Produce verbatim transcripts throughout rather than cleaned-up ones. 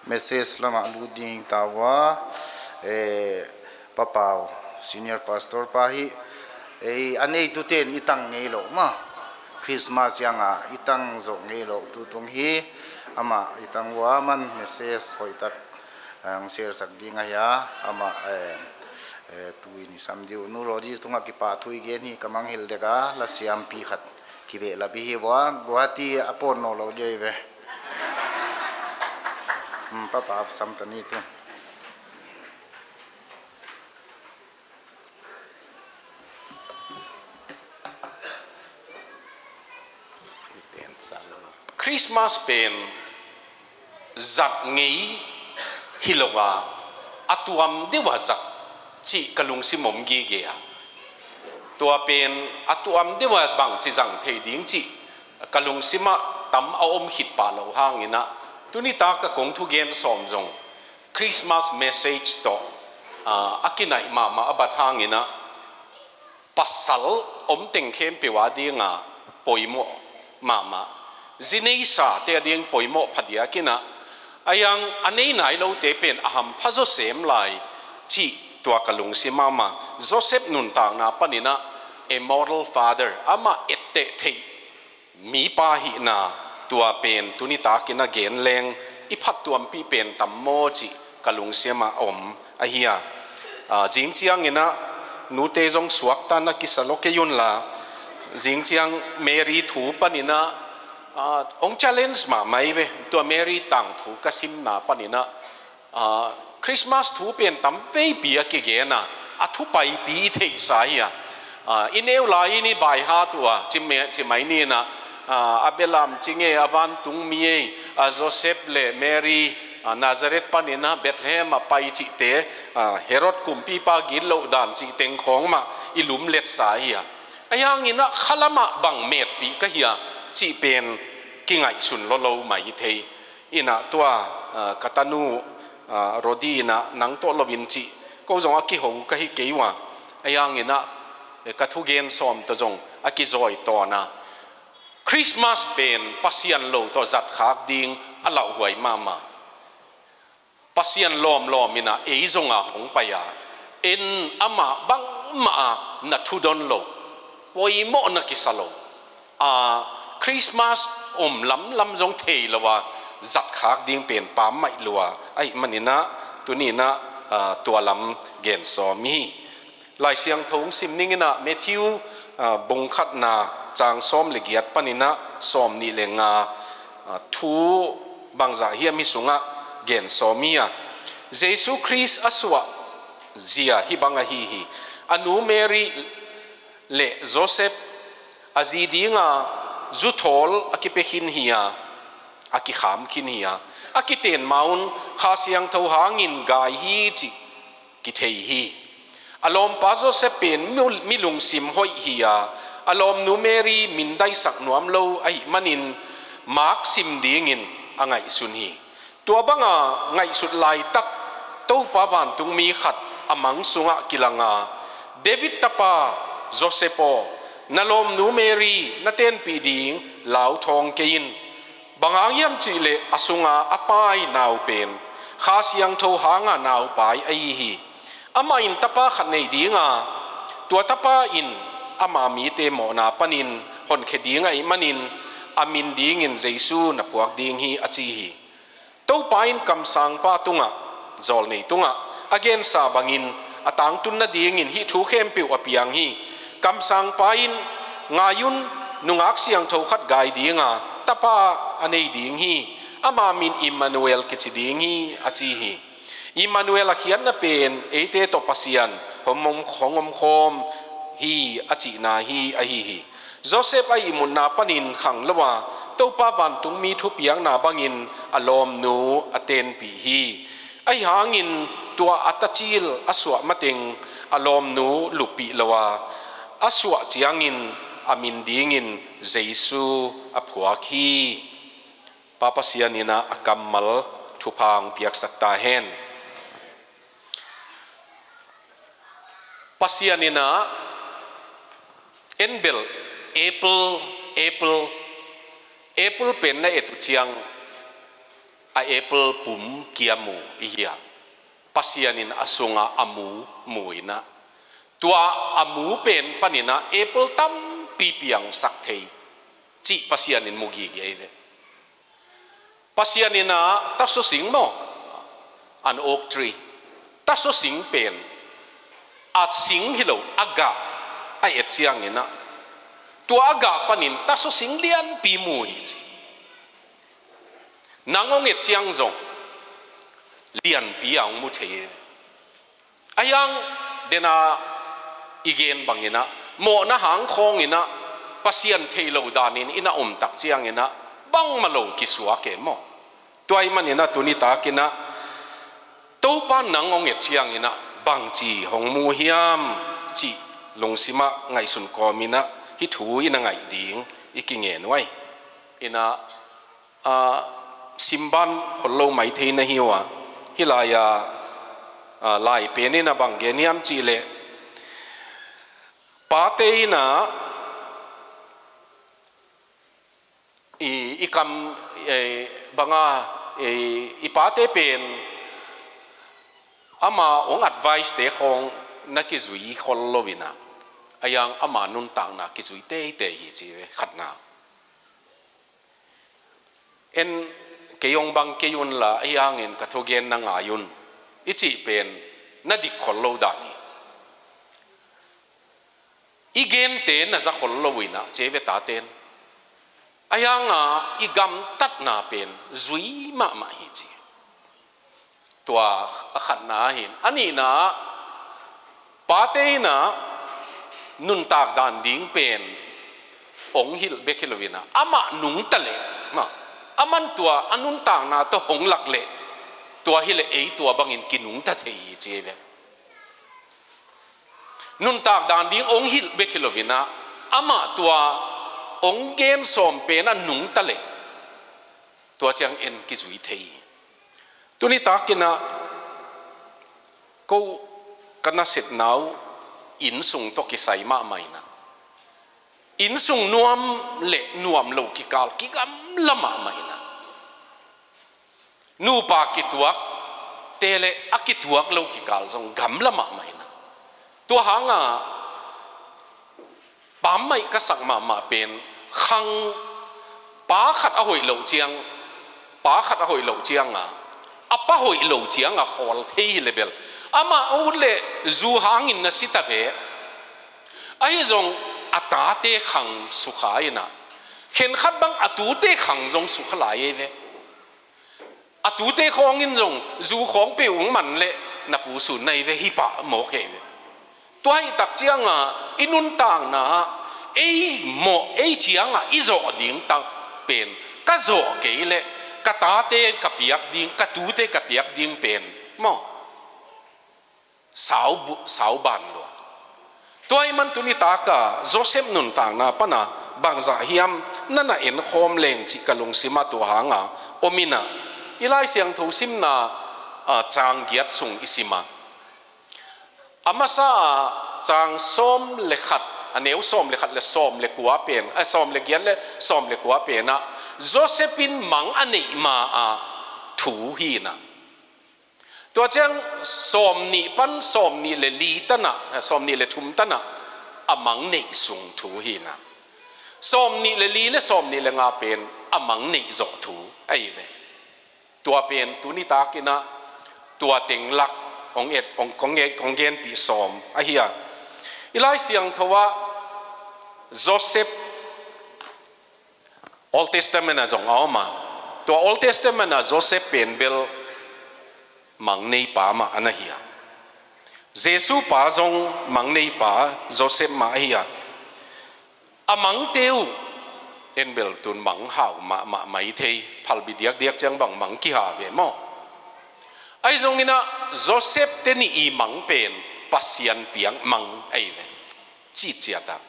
Message lamah lut ding ta uh a, eh, Pa Pau, Senior Pastor pa hi, eh, a neitute in i tang ngei lo maw. Christmas ciangah i tang zawh ngei lo tutung hi, amah i tang uh a, aman message hoihtak, eh, hong share sak ding ahi a, amah, eh, eh, tu-in i sam ding uh. Nu Rodi tungah kipahthu i gen hi, ka mangngilh dek a, lasiampi khat kibehlap i hi uh a, Guwahati a pawn nawn lo ding hi ve. Hmm, Pa Pau sam ta ni tu. Christmas pen zat ngei hi lo a, a tuam deuh a zat cih ka lungsim om gige a. Tua pen a tuam deuh a bangci zang thei ding cih ka lungsimah tam a om khit pah loh hangin ah, tuni tak a kong thugen sawm zong Christmas message tawh, ah, a kinaih mahmah a bat hangin ah, pasal om teng khempeuh a dingah poimawh mahmah. Zi neisate a ding poimawh phadiak in ah, a hiang a nei nai lote pen a hampha zaw sem lai cih tua ka lungsim mahmah. Joseph nuntakna panin ah, a model father, amah etteh theih mipa hihna, tua pen tuni takin a gen leng i phattuampih pen tam maw cih ka lungsim ah om ahi a. Ah, zing ciangin ah nute zong suakta na kisa lo kei un la, zing ciang Mary thu panin ah, ah, hong challenge mahmah hi ve. Tua Mary tangthu ka simna panin ah, ah, Christmas thu pen tam veipi a kigen a, a thu paipi i theihsa hi a. Ah, i neu lai-in i baihat uh a, ci mai, ci mai ni in ah, ah, a belam ci ngei, a vantungmi ei, ah, Joseph le Mary, ah, Nazareth panin ah Bethlehem ah pai cihte, ah, Herod kumpipa gitloh dan cih teng khawng mah i lumletsa hi a. A hiangin ah khalam ah bang metpih ka hia cih pen kingaihsun lolo mai hi thei. In ah tua, ah, ka tanu, ah, Rodi in ah nang tawh lo-in cih, ko zong a kihong ka hi kei uh a, a hiangin ah, eh, ka thugen sawm tawh zong a kizawi tawn a. Christmas pen Pasian lo tawh zatkhak ding a lauhuai mahmah. Pasian lawmlawm in ah ei zong a hong pai a, en amah bangmah a na thudon lo, poimawh na kisa lo. Ah, Christmas om lamlam zong thei lo a, zatkhak ding pen pammaih lua ahih manin ah, tuni in ah, ah, tua lam gen sawm hi. Lai Siangtho hong sim ning in ah, Matthew, ah, bung khatna cang sawm le giat panin ah sawm nih le nga, ah, thu bangzah hiam hih sungah gen sawm hi a. Jesu Khrist a suah zia hih bang ahi hi. A nu Mary le Joseph a zi dinga zuthawl a kipia khin hi a, a kikham khin hi a, a kiten ma-un Kha Siangtho hangin gai hi cih kithei hi. A lawmpa Joseph pen mi, mi lungsim hoih hi a, a lawmnu Mary mindaisak nuam lo ahih manin mak sim dingin a ngaihsun hi. Tua banga ngaihsut laitak Topa vantungmi khat a mang sungah kilang a, David tapa Joseph aw, na lawmnu Mary na tenpih ding lauthawng kei in. Bang hang hiam cihleh a sunga a pai nau pen Kha Siangtho hanga naupai ahi hi. Amah in tapa khat nei dinga, tua tapa in ama mite mawhna panin honkhia ding ahih manin a min dingin Jesu na phuak ding hi, a ci hi. Topa in kamsangpa tungah, zawlnei tungah a gensa bangin a tangtun nadingin hih thu khempeuh a piang hi. Kamsangpa in, ngai un, nungak siangtho khat gai dinga tapa a nei ding hi. Ama min Immanuel kici ding hi, a ci hi. Immanuel a khiatna pen eite tawh Pasian hong om, hong omkhawm hi, a cihna hi ahi hi. Joseph a ihmutna panin khang lo a, Topa vantungmi thupiakna bangin a lawmnu a tenpih hi. Ahi hangin tua a tacil a suah mateng a lawmnu luppih lo a, a suah ciangin a min dingin Jesu a phuak hi. Pa Pasian in ah a kammal thupha hong piaksak ta hen. Pasian in ah, en bel, apple, apple, apple pen na et uh ciang, a apple pum kia mu i hi a, Pasian in a sungah a mu mu in ah, tua a mu pen panin ah apple tampi piangsak thei cih Pasian in mu gige hi ve. Pasian in ah taso sing maw, an oak tree, taso sing pen a sing hi lo, a gah a et ciangin ah, tua a gah panin taso sing lianpi mu hi ci. Nang hong et ciang zong lianpi a hong mu thei hi. A hiang dena i gen bangin ah, mawhna hang khawngin ah Pasian thei lo danin i na om tak ciangin ah bangmah lo kisuak e maw. Tua ahih manin ah tuni takin ah Topa nang hong et ciangin ah bangci hong mu hiam cih lungsimah ngaihsun kawmin ah hih thu i na ngaih ding i kingen uh ahi. In ah, a, simban khol lo mai thei na hi uh a, hih lai-a, a, lai pen in ah bang gen hiam cih leh, pate in ah, i, i kam, e, banga, e, i pate pen ama hong advice te khawng na kizui khol lo in ah, a hiang ama nuntakna kizui teitei hi ci ve, khatna. En, kei hong bang kei un la, a hiangin ka thugen na ngai un i cih pen na dik khol lo dan hi. I gente na za khol lo in ah, ci ve taten. A hiang a i gamtatna pen zui mahmah hi ci. Tua a khatna ahi in. A nihna ah, pate in ah nuntak dan ding pen hong hilh bek hi lo in ah, amah nungta leh, na, aman tua a nuntakna tawh hong lak leh, tua hi leh ei tua bangin kinungta thei hi ci ve. Nuntak dan ding hong hilh bek hi lo in ah, amah tua hong gen sawm pen a nungta leh, tua ciang en kizui thei hi. Tuni takin ah ko ka nasepna uh innsung tawh kisai mahmah in ah, innsung nuam le nuam lo kikal kigamla mahmah in ah, nupa kituak te le a kituak lo kikal zong gamla mahmah in ah, tua hang a pammaih ka sak mahmah pen, khang, pa khat a hoih loh ciang, pa khat a hoih loh ciang a, a pa hoih lo ciang a khawl thei hi leh bel, amah ut leh zu hangin na si ta ve. Ahi zong a tate khang sukha in ah, khenkhat bang a tute khang zong sukha lai ei ve. A tute khawngin zong zu khawng peuh hong man leh na pu sun na hi ve, hi pah mawk hi ve. Tua hi tak ciang a i nuntakna ah ei mawh, ei ciang a i zawh ding tak pen, ka zawh kei leh ka tate ka piak ding, ka tute ka piak ding pen maw, sau bu-, sau ban lua. Tua ahih man tuni tak a Joseph nuntakna pan a bangzah hiam na na enkhawm leng cih ka lungsim ah tua hang a om in ah, i Lai Siangtho simna, a, cang giat sung i sim a, a masa a cang sawm le khat, a neu sawm le khat le sawm le kua pen, a, sawm le giat le sawm le kua pen ah Joseph in mang a neih ma a thu hi in ah, tua ciang sawm nih pan sawm nih le li tan ah, sawm nih le thum tan ah a mang neih sung thu hi in ah, sawm nih le li le sawm nih le nga pen a mang neih zawh thu ahi ve. Tua pen tuni takin ah tua teng lak hong et, hong, hong et, hong genpih sawm ahi a. I Lai Siangtho ah Joseph Old Testament ah zong a om a, tua Old Testament ah Joseph pen bel mang neipa mah a na hi a. Jesu pa zong mang neipa Joseph mah a hi a. A mangte uh en bel tun mang hau mahmah mai thei, phalbi diakdiak ciang bang mang kiha ve maw. Ahi zongin ah Joseph te nih i mang pen Pasian piak mang ahi ve. Cih ciat ah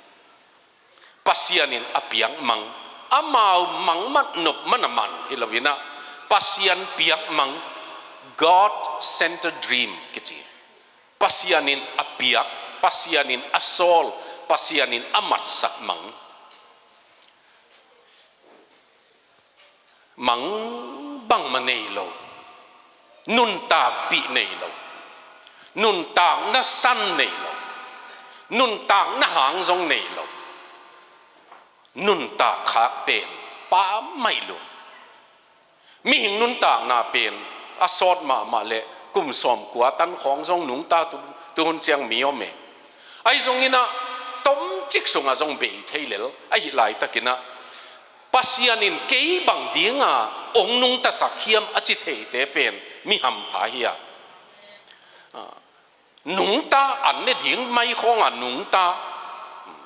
Pasian in a piak mang, amau mang man nop man a man hi lo in ah, Pasian piak mang, God-centered dream kici. Pasian in a piak, Pasian in a sawl, Pasian in a matsak mang. Mang bangmah nei lo, nuntakpih nei lo, nuntakna san nei lo, nuntakna hang zong nei lo, nuntak khak pen pammaih lua. Mihing nuntakna pen a sawt mahmah leh kum sawmkua tan khawng zong nungta tu, tuhun ciang mi om e. Ahi zongin ah tomcik sungah zong bei thei lel ahih laitakin ah Pasian in kei bang dinga hong nungtasak hiam a ci theite pen mi hampha hi a. Nungta an ne ding mai khawngah nungta,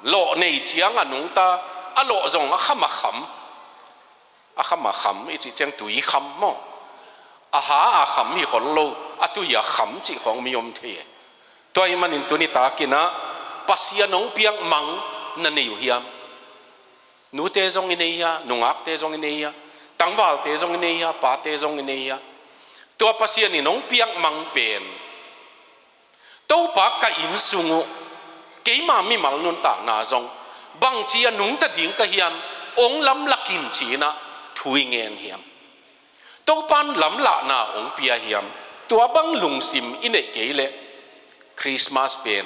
lawh nei ciangah nungta, a lawh zong a kham a kham, a kham a kham i cih ciang tui kham maw? A ha a kham hi khol lo, a tui a kham cih khawng mi om thei e. Tua ahih manin tuni takin ah Pasian hong piak mang na nei uh hiam? Nute zong i nei hia, nungakte zong i nei hia, tangvalte zong i nei hia, pate zong i nei hia? Tua Pasian in hong piak mang pen Topa ka inn sung uh, keima mimal nuntakna zong bangci a nungta ding ka hiam, hong lamlak in ci-in ah thu i ngen hiam? Topan lamlahna hong pia hiam? Tua bang lungsim i neih kei leh Christmas pen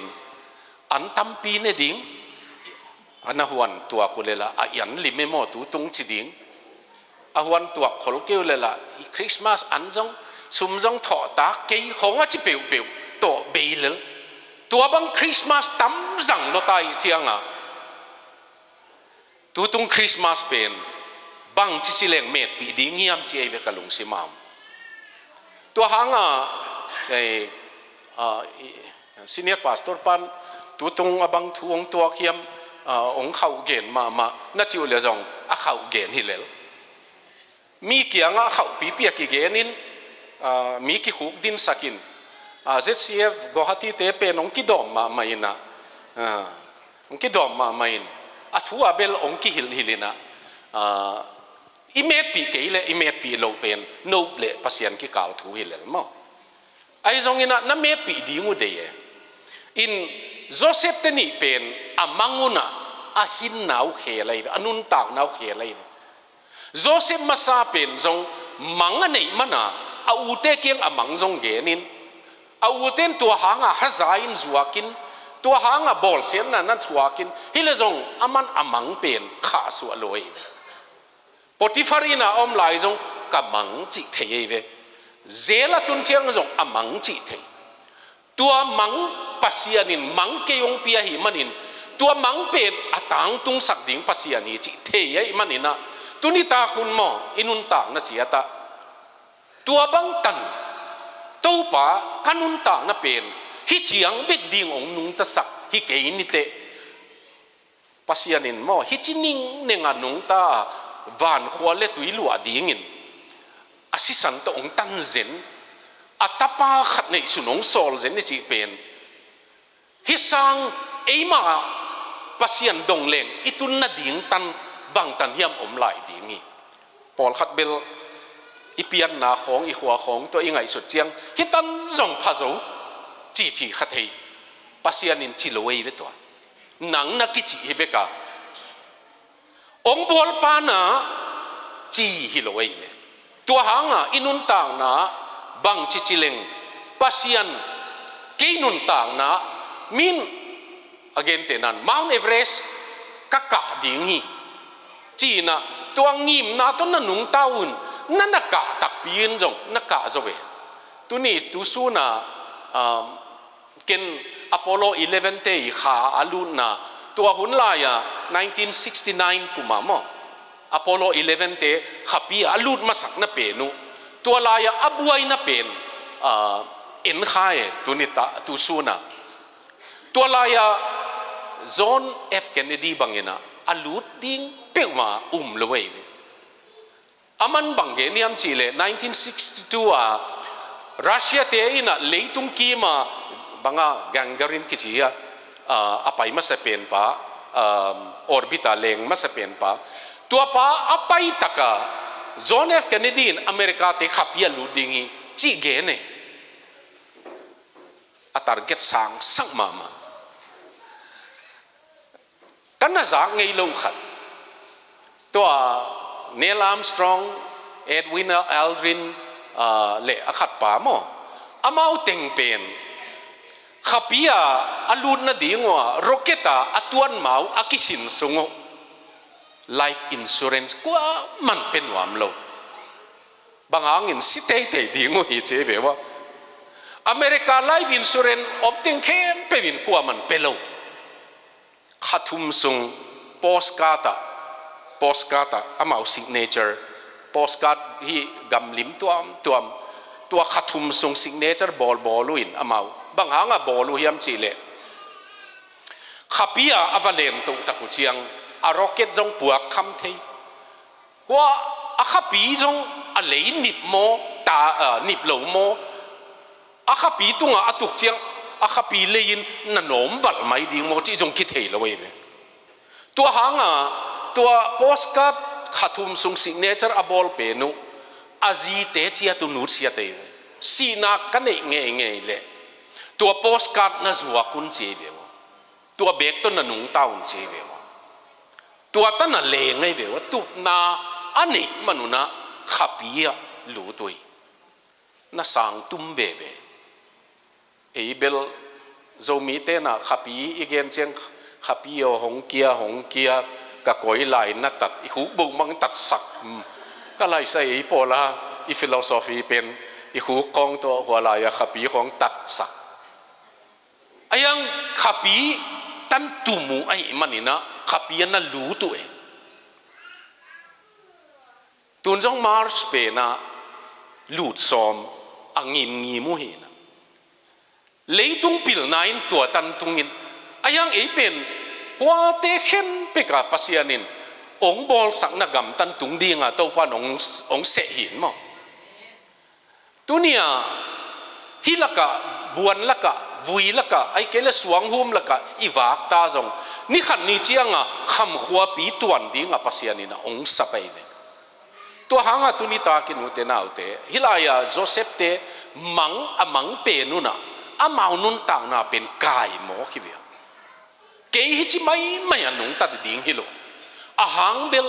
an tampi ne ding, an a huan tuak uh leh lah a ian lim e maw tutung ci ding. A huan tuak khol kei uh leh lah Christmas an zong, sum zong thawh tak kei khawng a ci peuhpeuh tawh bei lel. Tua bang Christmas tam zang lua ta ih ciangah tutung Christmas pen bangci ci leng metpih ding hiam ci ei ve ka lungsim a om. Tua hangah, eh, ah, i, senior pastor pan tutung a bang thu hong tuak hiam, ah, hong khauh gen mahmah na cih uh leh zong a khauh gen hi lel. Mi kiangah a khauhpipi a kigenin, ah, mi kikhuk dinsakin, ah, Z C F Guwahati te pen hong kidawm mahmah in ah, ah, hong kidawm mahmah in a thu a bel hong kihilhhil in ah, ah, i metpih kei leh i metpih loh pen note leh Pasian kikal thu hi lel maw? Ahi zongin ah na metpih ding uh dei e. In Joseph te nih pen a mang un ah a hinna uh khel ahi ve, a nuntakna uh khel ahi ve. Joseph masa pen zong mang a neih mana a ute kiang a mang zong genin, a ute in tua hanga haza in zuakin, tua hanga bawlsiatna na thuakin, hi leh zong aman a mang pen khahsuah lo ahi ve. Potifar inn a om lai zong ka mang cih thei ahi ve. Zel a tun ciang zong a mang cih thei. Tua mang Pasian in mang kei hong pia ahih manin tua mang pen a tangtungsak ding Pasian hi cih thei ahih manin ah tuni tak hun maw i nuntakna ciat ah tua bangtan Topa ka nuntakna pen hih ciang bek ding hong nungtasak hi kei ni teh. Pasian in maw hih ci ningneng a nungta a vankhua le tui luah dingin a sisan tawh hong tan zen, a tapa khat neihsun hong sawl zen i cih pen hih sang eima Pasian dong leng i tun nading tan bangtan hiam om lai ding hi. Pawlkhat bel i pianna khawng i khua khawng tawh i ngaihsut ciang hih tan zong pha zo cici kha thei. Pasian in ci lo ei ve tua. Nang na kicih hi bek a hong bawlpa na ci hi lo ei ve. Tua hanga i nuntakna bangci ci leng Pasian kei nuntakna min a gente nan Mount Everest ka kah ding hi. Ci-in ah tua ngimna tawh na nungta un na na kah takpi in zong na kah zo ve. Tuni tu suna, um, ken Apollo eleven te i kha a lutna tua hun lai-a nineteen sixty-nine kuma maw Apollo eleven te khapi a lut masakna pen uh tua lai-a a buaina pen, ah, en kha e tuni ta tu suna. Tua lai-a John F Kennedy bangin ah a lut ding peuhmah um lo ei ve. Aman bang gen hiam cih leh nineteen sixty-two a Russia te in ah leitung kima banga Gagarin kici a, ah, a pai masa penpa, um, orbit a leng masa penpa. Tuapa a pai taka John F Kennedy in America te khapi a lut ding hi cih gen e. A target sangsak mahmah. Kan na zak ngei lo khat. Tua Neil Armstrong, Edwin Aldrin, ah, le a khat pa maw, amau teng pen khapi-a a lut nading uh a rocket-a a tuan ma uh a kisin sung uh life insurance kuaman pe nuam lo. Bang hangin si teitei ding uh hi ci ve ua. America life insurance om teng khempeuh in kuaman pe lo. Kha thum sung postcard ah, postcard ah amau signature, postcard hi gamlim tuamtuam, tua kha thum sung signature bawlbawl uh in amau. Bang hangah bawl uh hiam cihleh, khapi-a a va len toh tak uh ciang a rocket zong puak kham thei. Hua a khapi zong a lei nip maw, ta, ah, nip lo maw, a khapi tungah a tuk ciang a khapi lei-in na nawm valh mai ding maw cih zong kithei lo ei ve. Tua hangah tua postcard kha thum sung signature a bawl pen uh a zite ciat uh nutsiat ei ve. Sihna ka neih ngeingei leh tua postcard na zuak un ci ei ve maw. Tua bek tawh na nungta un ci ei ve maw. Tua ta na leng ei ve ua, tupna a neih man unah khapi-ah lut uh hi. Na sang tum veve. Ei bel Zomite na khapi i gen ciang, khapi aw hong kia, hong kia, ka koi lai na tat, i khuk bo mang tatsak. Hmm. Ka laisai ei pawla i philosophy pen i khuk khawng tawh hua lai-a khapi khawng tatsak. Ahi hang khapi tan tum uh ahih maninah khapi-ah na lut uh e. Tun zong Mars penah lut sawm a ngimngim uh hinah. Leitung pilna in tua tan tungin, ahi hang ei pen huate khempeuh a Pasian in hong bawlsakna gam tan tung dinga Topa in hong, hong seh hi maw. Tuni-a hih lakah, buan lakah, vui lakah, ahih kei leh suanghum lakah i vak ta zong, ni khat ni cianga khamkhuapi tuan dinga Pasian in a hong sap ahi ve. Tua hanga tuni takin ute naute, hih lai-a Joseph-te mang a mang pen unah amau nuntakna pen kai mawk hi ve. Kei hici maimai a nungta ding hi lo. A hang bel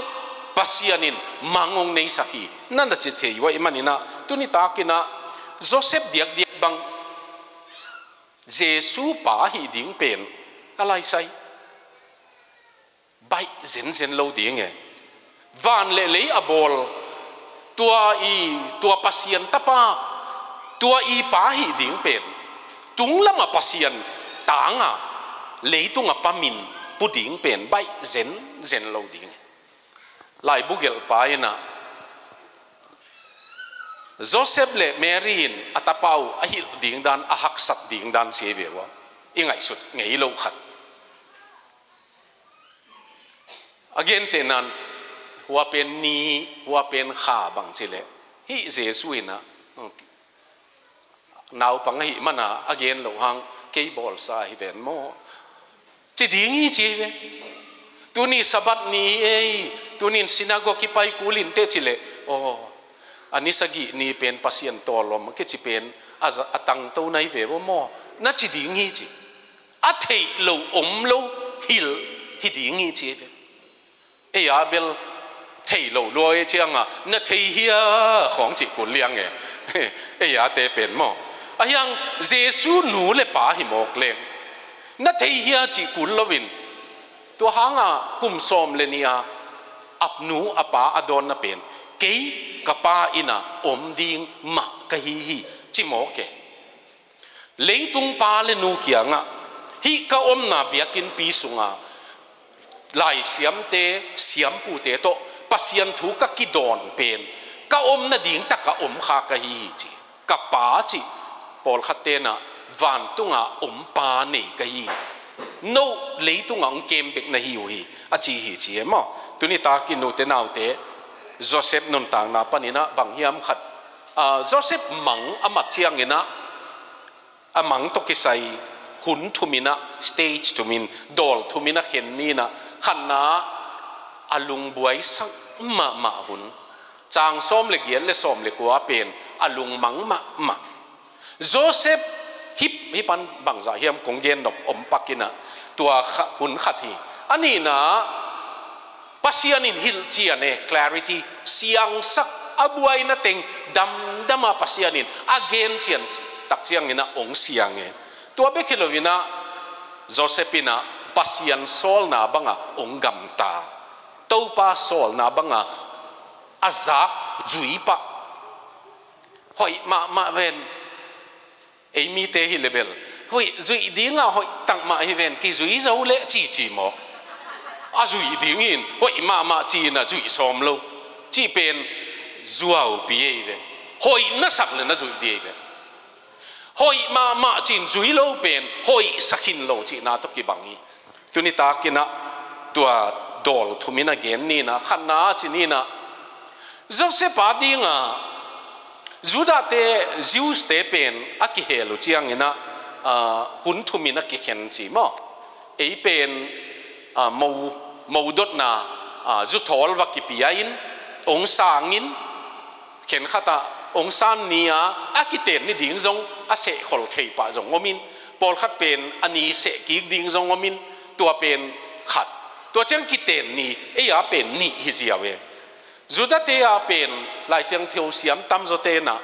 Pasian in mang hong neisak hi, na na ci thei uh ahih maninah, tuni takinah Joseph diakdiak bang Jesu pa hih ding pen a laisai baih zenzen lo ding e. Van le lei a bawl, tua i, tua Pasian tapa, tua i pa hih ding pen, tunglamah Pasian tanga leitunga pamin pu ding pen baih zenzen lo ding e. Laibu gelhpa inah Joseph le Mary in a tapa uh a hilh ding dan, a haksat ding dan sia ve ua, i ngaihsut ngei lo khat. A gentehnan, hua pen ni, hua pen kha bang cileh, hih Jesu inah naupang ahih mana a gen loh hang, kei bawlsa hi ven maw, ci ding hi ci hi ve. Tuni Sabbath ni hi ei, tunin synagogue i pai kul inteh cileh, aw, a ni sagih ni pen Pasian tawlom kici pen a za-, a tangto na hi ve ua maw, na ci ding hi ci. A theih lo om lo hilh hi ding hi ci hi ve. Ei a bel thei lo lua e cianga, na thei hia khawng cih kul liang e. Ei a te pen maw, ahi hang Jesu nu le pa hi mawk leng, na thei hia cih kul loin, tua hanga kum sawm le nih a a nu a pa a dawnna pen, kei ka Pa innah om ding mah ka hi hi, ci mawk e. Leitung pa le nu kiangah, hih ka omna biakinnpi sunga laisiamte, siampute tawh Pasian thu ka kidawn pen, ka om nading takah om kha ka hi hi ci. Ka Pa cih pawlkhat tenah vantunga om Pa nei ka hi hi. No leitungah hong kem bek na hi uh hi, a ci hi ci e maw. Tuni takin ute naute, Joseph nuntakna paninah bang hiam khat, ah, Joseph mang a mat cianginah, a mang tawh kisai hun thuminah, stage thumin, dawl thuminah khen ninah, khatna a lungbuaisak mahmah hun. Cang sawm le giat le sawm le kua pen a lungmang mahmah. Joseph hih, hih pan bangzah hiam kong gennop om pakinah, tua kha-, hun khat hi. A nihna, Pasian in hilhcian e, clarity, siangsak A buaina teng damdam a Pasian in a gen cian tak ciangin ah hong siang e. Tua bek hi loin ah Joseph in ah Pasian sawlna bangah hong gamta. Topa sawlna bangah a zak zui pah. Hoih mahmah ven. Ei mite hi le bel, hoih zuih dingah hoih tak mah hi ven, kizui zo leh cici maw? A zuih ding in hoih mahmah ci-in a zuih sawm lo. Cih pen zuaupi ei ve. Hoih na sak le na zuih ding ei ve. Hoih mahmah ci-in zui lo pen hoih sa khin lo cihna tawh kibang hi. Tuni takin ah tua dawl thum in a gen ni in ah, khatna ah ci ni in ah, Joseph a dingah Judah-te, Jews-te pen a kihel uh ciangin ah, ah, hun thum in a kikhen ci maw? Ei pen, ah, mo, modotna, ah, zuthawl va kipia in, hong sang in, khenkhat ah hong san ni-a a kiten ni ding zong a sehkhol thei pah zong om in, pawlkhat pen a ni seh kik ding zong om in, tua pen khat. Tua ciang kiten ni, ei a pen nih hi ziau e. Judah-te a pen Lai Siangtho siam tamzawte in ah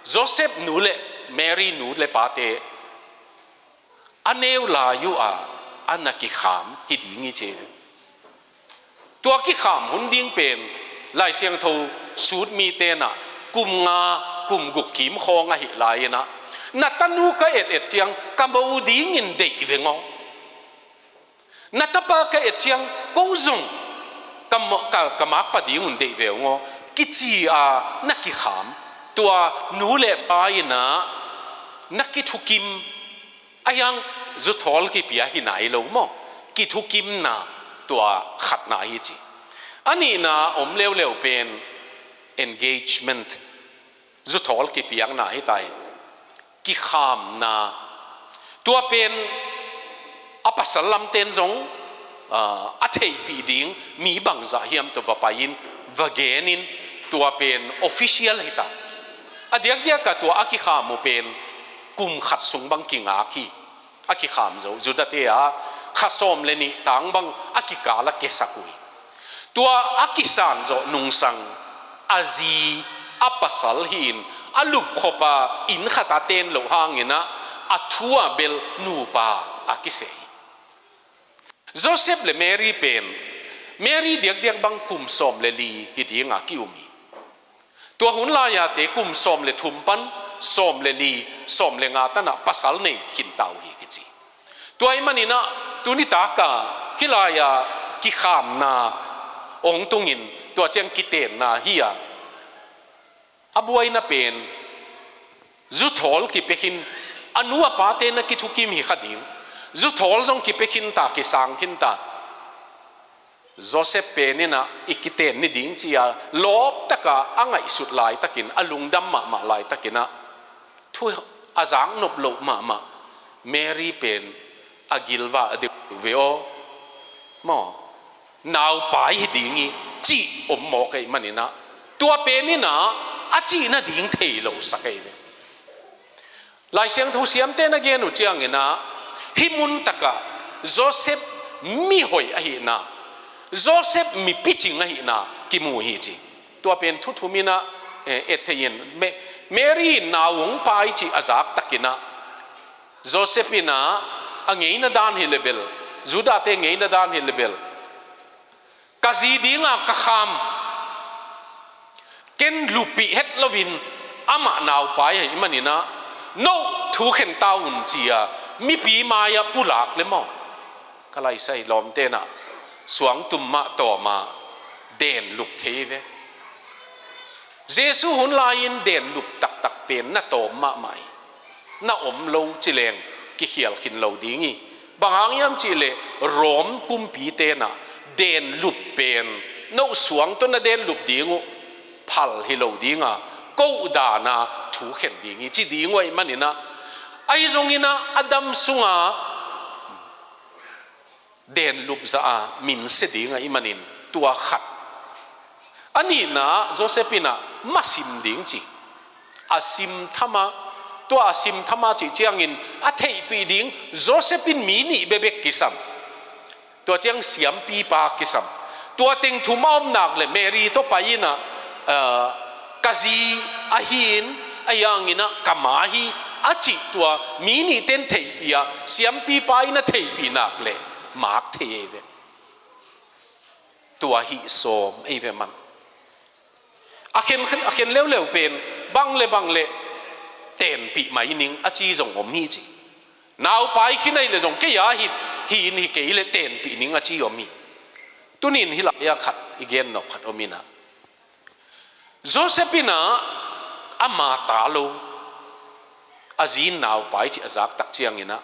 Joseph nu le Mary nu le pate a neu lai uh a, a na kikham hi ding hi ci. Tua kikham hun ding pen Lai Siangtho sut mite in ah kum nga, kum guk kim khawng ahih lai-in ah, na tanu ka et et ciang ka mo dingin deih veng aw. Na tapa ka et ciang ko zong ka ma-, ka, ka makpa ding un deih veng aw, kici-a na kikham. Tua nu le pa in ah na kithukim. A hiang zuthawl kipia hi nai lo maw? Kithukimna tua khatna hi ci. A nihna om leuleu pen engagement, zuthawl kipiakna hi ta hi. Kikhamna. Tua pen a pasal lamten zong, ah, a theihpih ding mi bangzah hiam tawh va pai-in, va genin, tua pen official hi ta. A diakdiak ah tua a kikham uh pen kum khat sung bang kingak hi. A kikham zo, Judah-te a kha sawm le nih tang bang a kikal a kiasak uh hi. Tua a kisan zawh nungsang a zi a pasal hi-in, a lupkhop a inn khat a ten loh hangin ah a thu ah bel nupa a kiseh hi. Joseph le Mary pen, Mary diakdiak bang kum sawm le li hi dinga ki-um hi. Tua hun lai-ate kum sawm le thum pan sawm le li, sawm le nga tan ah pasal nei khin ta uh hi kici. Tua ahih manin ah tuni tak ah hih lai-a kikhamna hong tungin, tua ciang kitenna hi a, a buaina pen zuthawl kipia khin, a nu a pate na kithukim hi kha ding. Zuthawl zong kipia khin ta, kisang khin ta. Joseph pen in ah i kiten ni ding ci-a lawp tak a a ngaihsut laitakin, a lungdam mahmah laitakin ah, thu a zaknop loh mahmah Mary pen a gilvah deuh ve aw. Maw, naupai hi ding hi cih om mawk ahih manin ah, tua pen in ah a cih nading thei lo sak ahi ve. Lai Siangtho siamte na gen uh ciangin ah, hih mun tak ah Joseph mihoih ahihna, Joseph mi picing ahihna kimu hi ci. Tua pen thu thum in ah, eh, et thei in, Ma-, Mary in nau hong pai cih a zak takin ah, Joseph in ah a ngeina dan hi le bel, Judah-te ngeina dan hi le bel, ka zi dinga ka kham, ken luppih het loin amah naupai ahih manin ah, no thu khen ta un ci-a mipi mai-ah pulak le maw? Ka laisai lawmte in ah suangtum mah tawm a denlup thei ve. Jesuh hun lai-in denlup taktak pen na tawm mahmah hi. Na om lo ci leng kikhial khin lo ding hi. Bang hang hiam cih leh Rom kumpite in ah denlup pen, no suang tawh na denlup ding uh phal hi lo ding a, ko dan a thu khen ding hi ci ding uh ahih manin ah, ahi zongin ah a dam sungah denlup zah a minsia ding ahih manin tua khat. A nihna, Joseph in ah ma sim ding ci. A sim tham a, tua a sim tham a cih ciangin a theihpih ding, Joseph in mi nih bekbek kisam. Tua ciang siampipa kisam. Tua teng thum a om nak leh Mary tawh pai in ah, ah, ka zi ahi in, ahi hangin ah ka ma hi, a cih tua mi nihte in theihpih a, siampipa in a theihpih nak leh mak thei ei ve. Tua hih sawm ei ve man. A khen, a khen leuleu pen bang le bang le tenpih mai ning a ci zong om hi ci. Naupai khin ahih leh zong kei a hi, hi in hi kei leh tenpih ning a ci om hi. Tuni in hih lai-ah khat i gen nop khat om in ah, Joseph in ah ama ta lo, a zi in naupai cih a zak tak ciangin ah,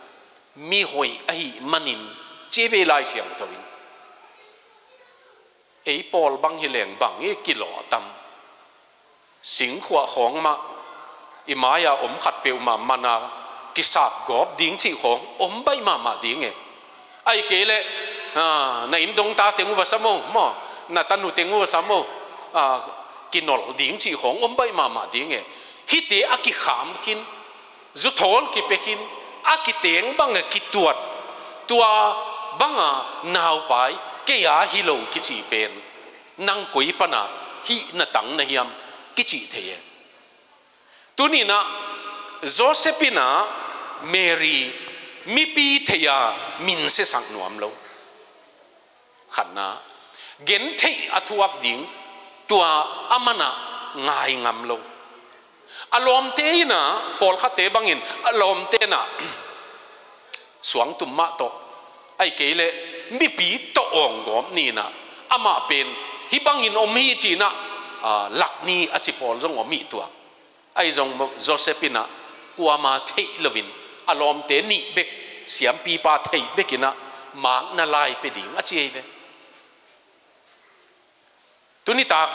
mi hoih ahih manin ci ei ve Lai Siangtho in. Ei pawl bang hi leng bang i kilawh tam. Singkhuah khawng mah i mai-a om khat peuhmah man a kisap gawp ding cih khawng om baih mahmah ding e. Ahih kei leh, ah, na inn dongta teng uh va sam o maw, na tanu teng uh va sam o, ah, kinolh ding cih khawng om baih mahmah ding e. Hihte a kikham khin, zuthawl kipia khin, a kiteng bang a kituat, tua bang a naupai kei a hi lo kici pen, nang koi pan a hih na tang na hiam kici thei e. Tuni in ah Joseph in ah Mary mipi thei a minsia sak nuam lo. Khatna, gentheih a thuak ding tua a man ah ngai ngam lo. A lawmte in ah, pawlkhatte bangin a lawmte in ah suangtum mah tawh, ahih kei leh mipi tawh awng gawp ni in ah, amah pen hih bangin om hi ci in ah, ah, lak ni a ci pawl zong om hi tua. Ahi zong Joseph in ah kuama theih loin, a lawmte nih bek, siampipa theih bek in ah makna lai pia ding a ci ei ve. Tuni tak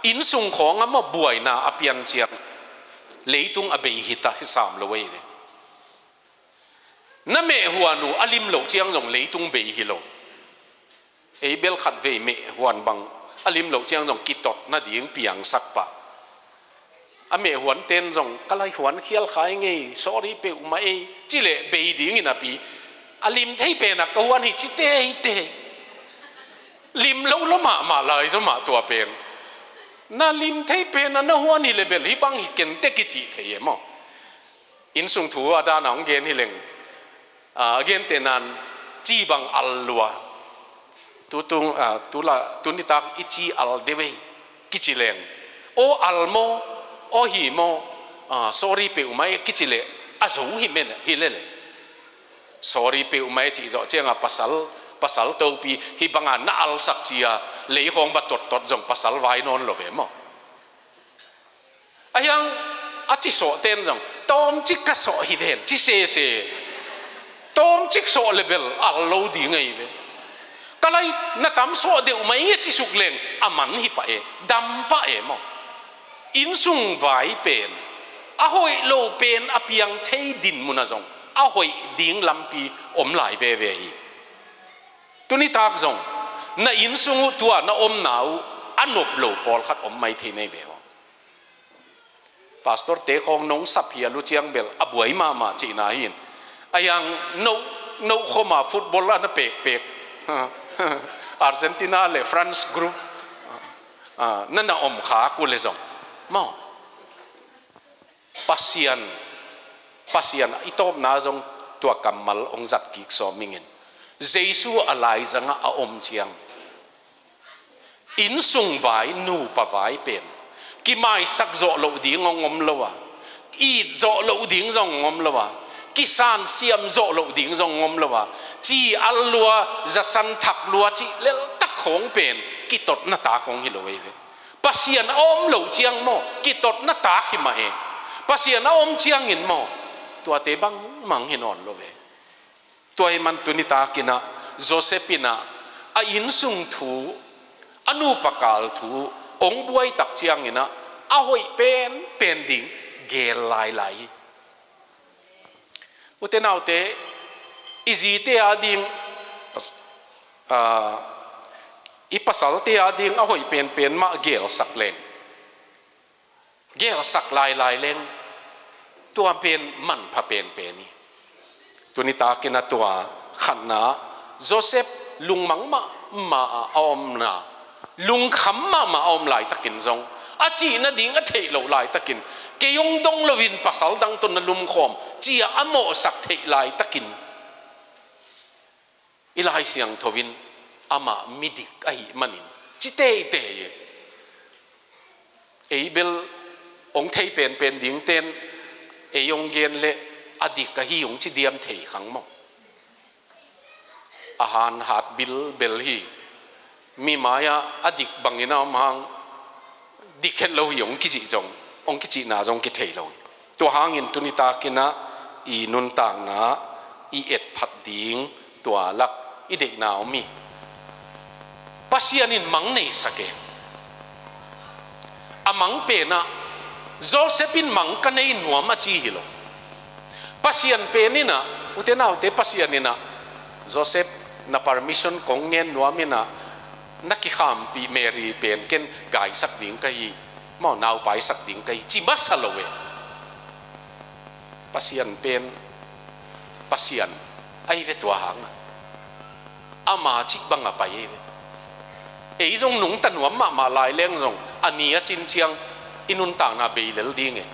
innsung khawng a maw buaina a pian ciang leitung a bei hi ta, hi sam lo ei ve. Na mehhuan uh a lim loh ciang zong leitung bei hi lo. Ei bel khatvei mehhuan bang a lim loh ciang zong kitot nading piangsak pah. A mehhuan ten zong ka lai huan khial kha ing ei, sorry peuhmah ei ci leh bei ding in a pi. A lim thei pen a ka huan hi ci te hi te. Lim lo lo mahmah lai zaw mah tua pen. Na lim thei pen a na huan hi leh bel hih bang hi ken te kici thei e maw. Innsung thu a dan a hong gen hi leng, a, a gente nan ci bang al lua. Tutung, a, tula, tuni tak i ci al deuh ei kici leng, aw al maw, aw hi maw, a, sorry peuhmah ei kici leh a zo hi men hi lele. Sorry peuhmah ei cih zawh ciang a pasal, pasal topi hih bang a na alsak ci a lei khawng va tottot zong pasal vai nawn lo ve maw. Ahi hang a ci sawh ten zong tawmcik ka sawh hi ven ci sese. Tawmcik sawh leh bel al lo ding ei ve. Ka lai na tam sawh deuh mai nge ci suk leng a man hi pah e, dam pah e maw. Innsung vai pen a hoih lo pen a piang thei dinmun ah zong a hoih ding lampi om lai veve hi. Tuni tak zong na innsung uh tua na omna uh a nop lo pawlkhat om mai thei nei ve aw. Pastor te khawng nong sap hial uh ciang bel a buai mahmah cihna hi in. Ahi hang no, no khawm a football a na pekpek, Argentina le France group, ah, na na om khak uh leh zong maw. Pasian, Pasian i tawpna zong tua kammal hong zat kik sawm ing in. Jesu a laizang ah a om ciang, innsung vai, nupa vai pen kimaisak zawh loh ding hong om lo a, it zawh loh ding zong hong om lo a, kisansiam zawh loh ding zong hong om lo a, ci al lua, zasan thak lua cih leltak khawng pen kitotna tak hong hi lo ei ve. Pasian a om loh ciang maw kitotna tak hi mah e. Pasian a om ciangin maw tuate bangmah hi nawn lo ve. Tua ahih man tuni tak in ah Joseph in ah a innsung thu, a nupa kal thu hong buai tak ciangin ah a hoih penpen ding geel lailai hi. Ute naute, i zite a ding, ah, i pasalte a ding a hoih penpen mah geelsak leng, geelsak lailai leng, tua pen manpha penpen hi. Tuni tak in ah tua khatna, Joseph lungmang mahmah a omna, lungkham mahmah a om laitakin zong A cih nading a theih loh laitakin, kei hong dong loin pasal dang tawh na lumkhawm, ci-a a mawhsak theih laitakin, i Lai Siangtho in amah midik ahih manin ci teitei e. Ei bel hong thei penpen dingten ei hong gen leh a dik ahi hong ci diam thei khang maw? A han hat bilbel hi. Mi mai-ah a dik bangin a om hang, dik het lo hi hong kicih zong, hong kicihna zong kithei lo hi. Tua hangin tuni takin ah i nuntakna i etphat ding tua lak i deihna om hi. Pasian in mang neisak e. A mang pen ah, Joseph in mang ka nei nuam a ci hi lo. Pasian pen in ah, ute naute, Pasian in ah, Joseph, na permission kong ngen nuam in ah, na kikhampih Mary pen ken gaisak ding ka hi, maw, naupaisak ding ka hi, ci masa lo e. Pasian pen Pasian ahi ve tua hang a. Ama cih bang a pai ahi ve. Ei zong nungta nuam mahmah lai leng zong a ni a cin ciang i nuntakna bei lel ding e.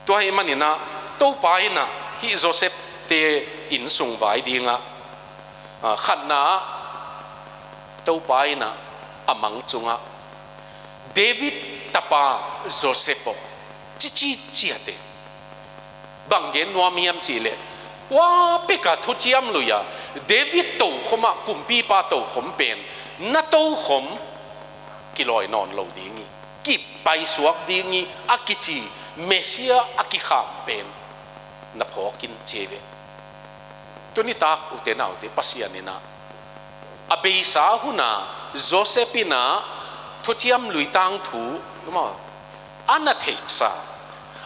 Tua ahih manin ah Topa in ah hih Joseph te innsung vai ding ah, a, khatna ah Topa in ah a mang sungah, "David tapa Joseph aw," ci ci ciat e. Bang gen nuam hiam cih leh, tua pek a thuciam lui-a David tokhom ah, kumpipa tokhom pen na tokhom kilawi nawn lo ding hi, kipaisuak ding hi, a kici Messiah a kikham pen na phawk in, ci hi ve. Tuni tak, ute naute, Pasian in ah a beisa hun a Joseph in ah thuciam lui tangthu, maw, a na theihsa,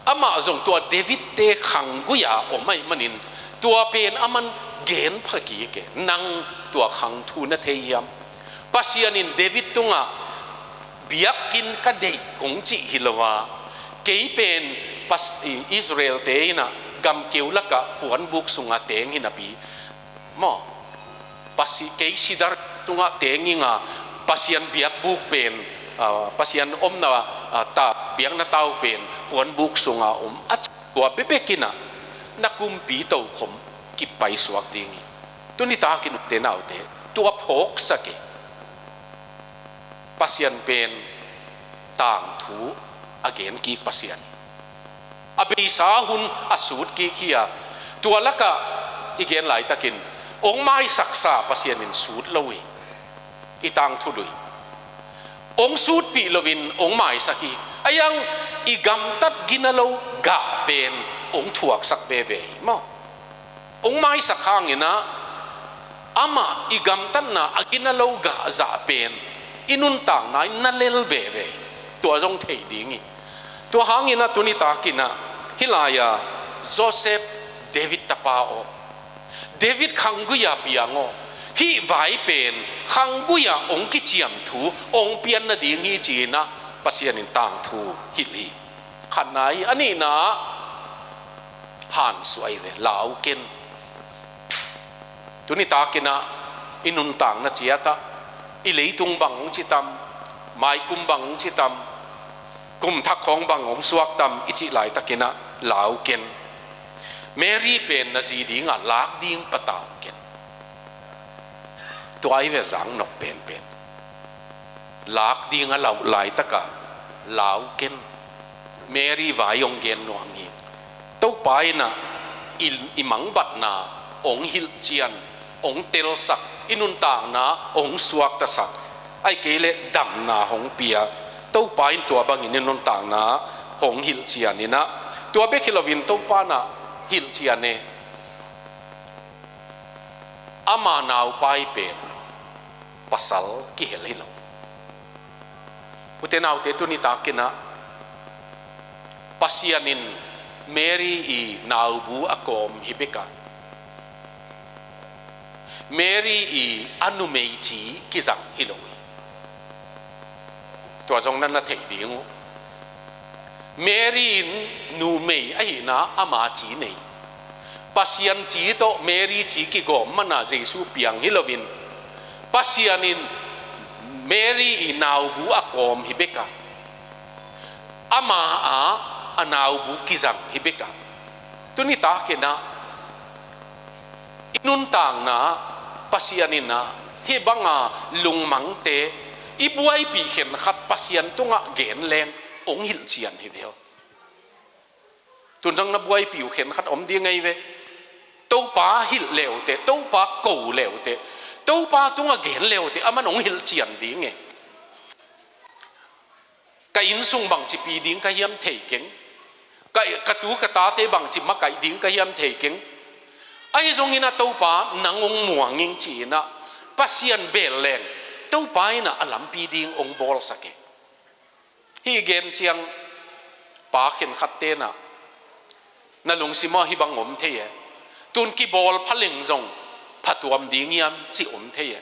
amah zong tua David te khanggui-a om ahih manin, tua pen aman gen pha kik e, nang tua khangthu na thei hiam? Pasian in David tungah biakinn ka deih kong cih hi lo a, kei pen Pas-, i, Israel-te in ah gamkeu lakah puanbuk sungah teng hi napi, maw, Pasi-, kei sidar sungah teng ing a, Pasian biakbuk pen, a, Pasian omna, a, ta, biakna tau pen puanbuk sungah om a, tua bekbek in ah na kumpi tokhom kipaisuak ding hi. Tuni takin, ute naute, tua phawksak e. Pasian pen tangthu a gen kik Pasian hi. A beisa hun a sut kik hi a, tua lakah i gen laitakin hong maisaksa Pasian in sut lo hi. I tangthu lui hong sutpih loin hong maisak hi. A iang, i gamtat gina lo gah pen hong thuaksak veve hi, maw. Hong maisak hangin ah amah i gamtatna a gina lo gah zah pen i nuntakna in na lel veve hi. Tua zong thei ding hi. Tua hangin ah tuni takin ah hih lai-a Joseph, David tapa aw, David khanggui-a piang aw, hih vai pen khanggui-a hong kiciam thu hong pian nading hi, ci-in ah Pasian in tangthu hilh hi. Khatna hi. A nihna ah hansuah hi ve, lau ken. Tuni takin ah i nuntakna ciat ah, i leitung bang hong ci tam, maikum bang hong ci tam, kum thak khawng bang hong suak tam i cih laitakin ah lau ken. Mary pen na zi dingah lak ding patau ken. Tua hi ve, zang nok penpen. Lak ding a lauh laitak a, lau ken. Mary vai hong gen nuam hi. Topa in ah i, i mangbatna hong hilhcian, hong telsak, i nuntakna hong suaktasak, ahih kei leh damna hong pia. Topa in tua bangin i nuntakna hong hilhcian in ah, tua bek hi loin Topa in ah hilhcian e. Ama naupai pen pasal kihel hi lo. Ute naute, tuni takin ah Pasian in Mary i naubu a kawm hi bek a, Mary i a numei ci kizang hi lo hi. Tua zong na na thei ding uh. Mary in numei ahihna ama ci nei. Pasian ci tawh Mary ci kigawm man a Jesu piang hi loin, Pasian in Mary i naubu a kawm hi bek a, Ama a, a naubu kizang hi bek a. Tuni takin ah i nuntakna Pasian in ah hih banga lungmangte i buaipih khenkhat Pasian tungah gen leng hong hilhcian hi ve aw. Tun zong na buaipih uh khenkhat om ding ahi ve. Topa hilh le uh teh, Topa ko le uh teh, Topa tungah gen le uh teh, aman hong hilhcian ding e. Ka innsung bangci pi ding ka hiam thei keng. Ka, ka tu ka tate bangci makaih ding ka hiam thei keng. Ahi zongin ah Topa nang hong muang ing ci-in ah Pasian bel leng Topa in ah a lampi ding hong bawlsak e. Hih gen ciang pa khenkhat ten ah na lungsim ah hih bang om thei e. Tun kibawl pha leng zong phatuam ding hiam ci om thei e.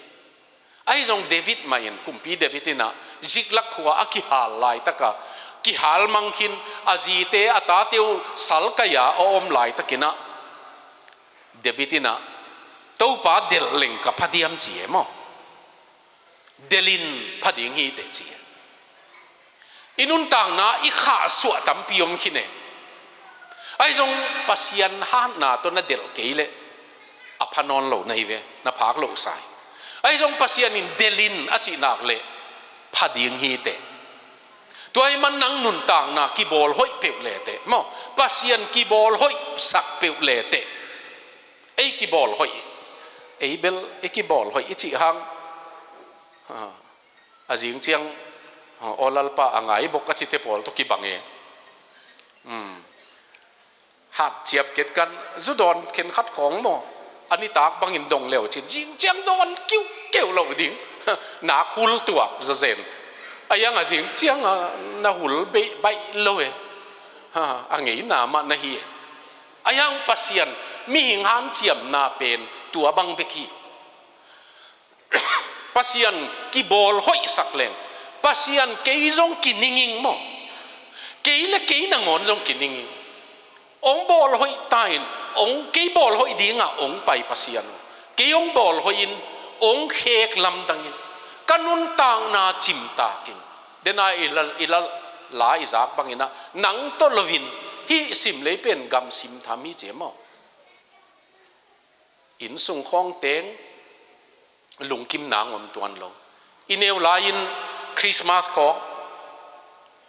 Ahi zong David mah in, kumpi David in ah Ziklag khua a kihal laitaka, kihal mang khin, a zite a tate uh salkai-a a om laitakin ah David in ah Topa delh leng ka pha diam ci e maw? Delh in pha ding hi teh ci e. I nuntakna i khahsuah tampi om khin e. Ahi zong Pasian hatna tawh na delh kei leh a pha nawn lo na hi ve, na phak loh sa hi. Ahi zong Pasian in delh in a cih nak leh pha ding hi teh. Tua ahih man nang nuntakna kibawl hoih peuh le teh maw, Pasian kibawl hoih sak peuh le teh. Ei kibawl hoih, ei bel ei kibawl hoih i cih hang. Ha. A zing ciang, ha, aw Lalpa a ngai bok a cite pawl tawh kibang e. Hmm. Hat ciap ket kan, zu dawn khenkhat khawng maw, a nitak bangin dong leu cin, zing ciang dawn kiukeu lo ding. Nak hul tuak zawzen. A iang a zing ciang a na hul beih baih lo e. Ha, a ngeina mah na hi e. A iang Pasian, mihing hanciamna pen tua bang bek hi. Pasian kibawl hoihsak leng, Pasian kei zong kininging maw? Kei le kei nangawn zong kininging. Ong bawl hoih ta in, ong kei bawl hoih dinga ong pai Pasian. Kei ong bawl hoih in, ong khek lamdang in. Ka nuntakna cimtak in. Dena i la, i la, la i zak bangin ah, nang tawh loin, hih sim lei pen gam sim tham hi ci maw? Innsung khawng teng lungkim nang om tuan lo. I neu lai-in Christmas khawng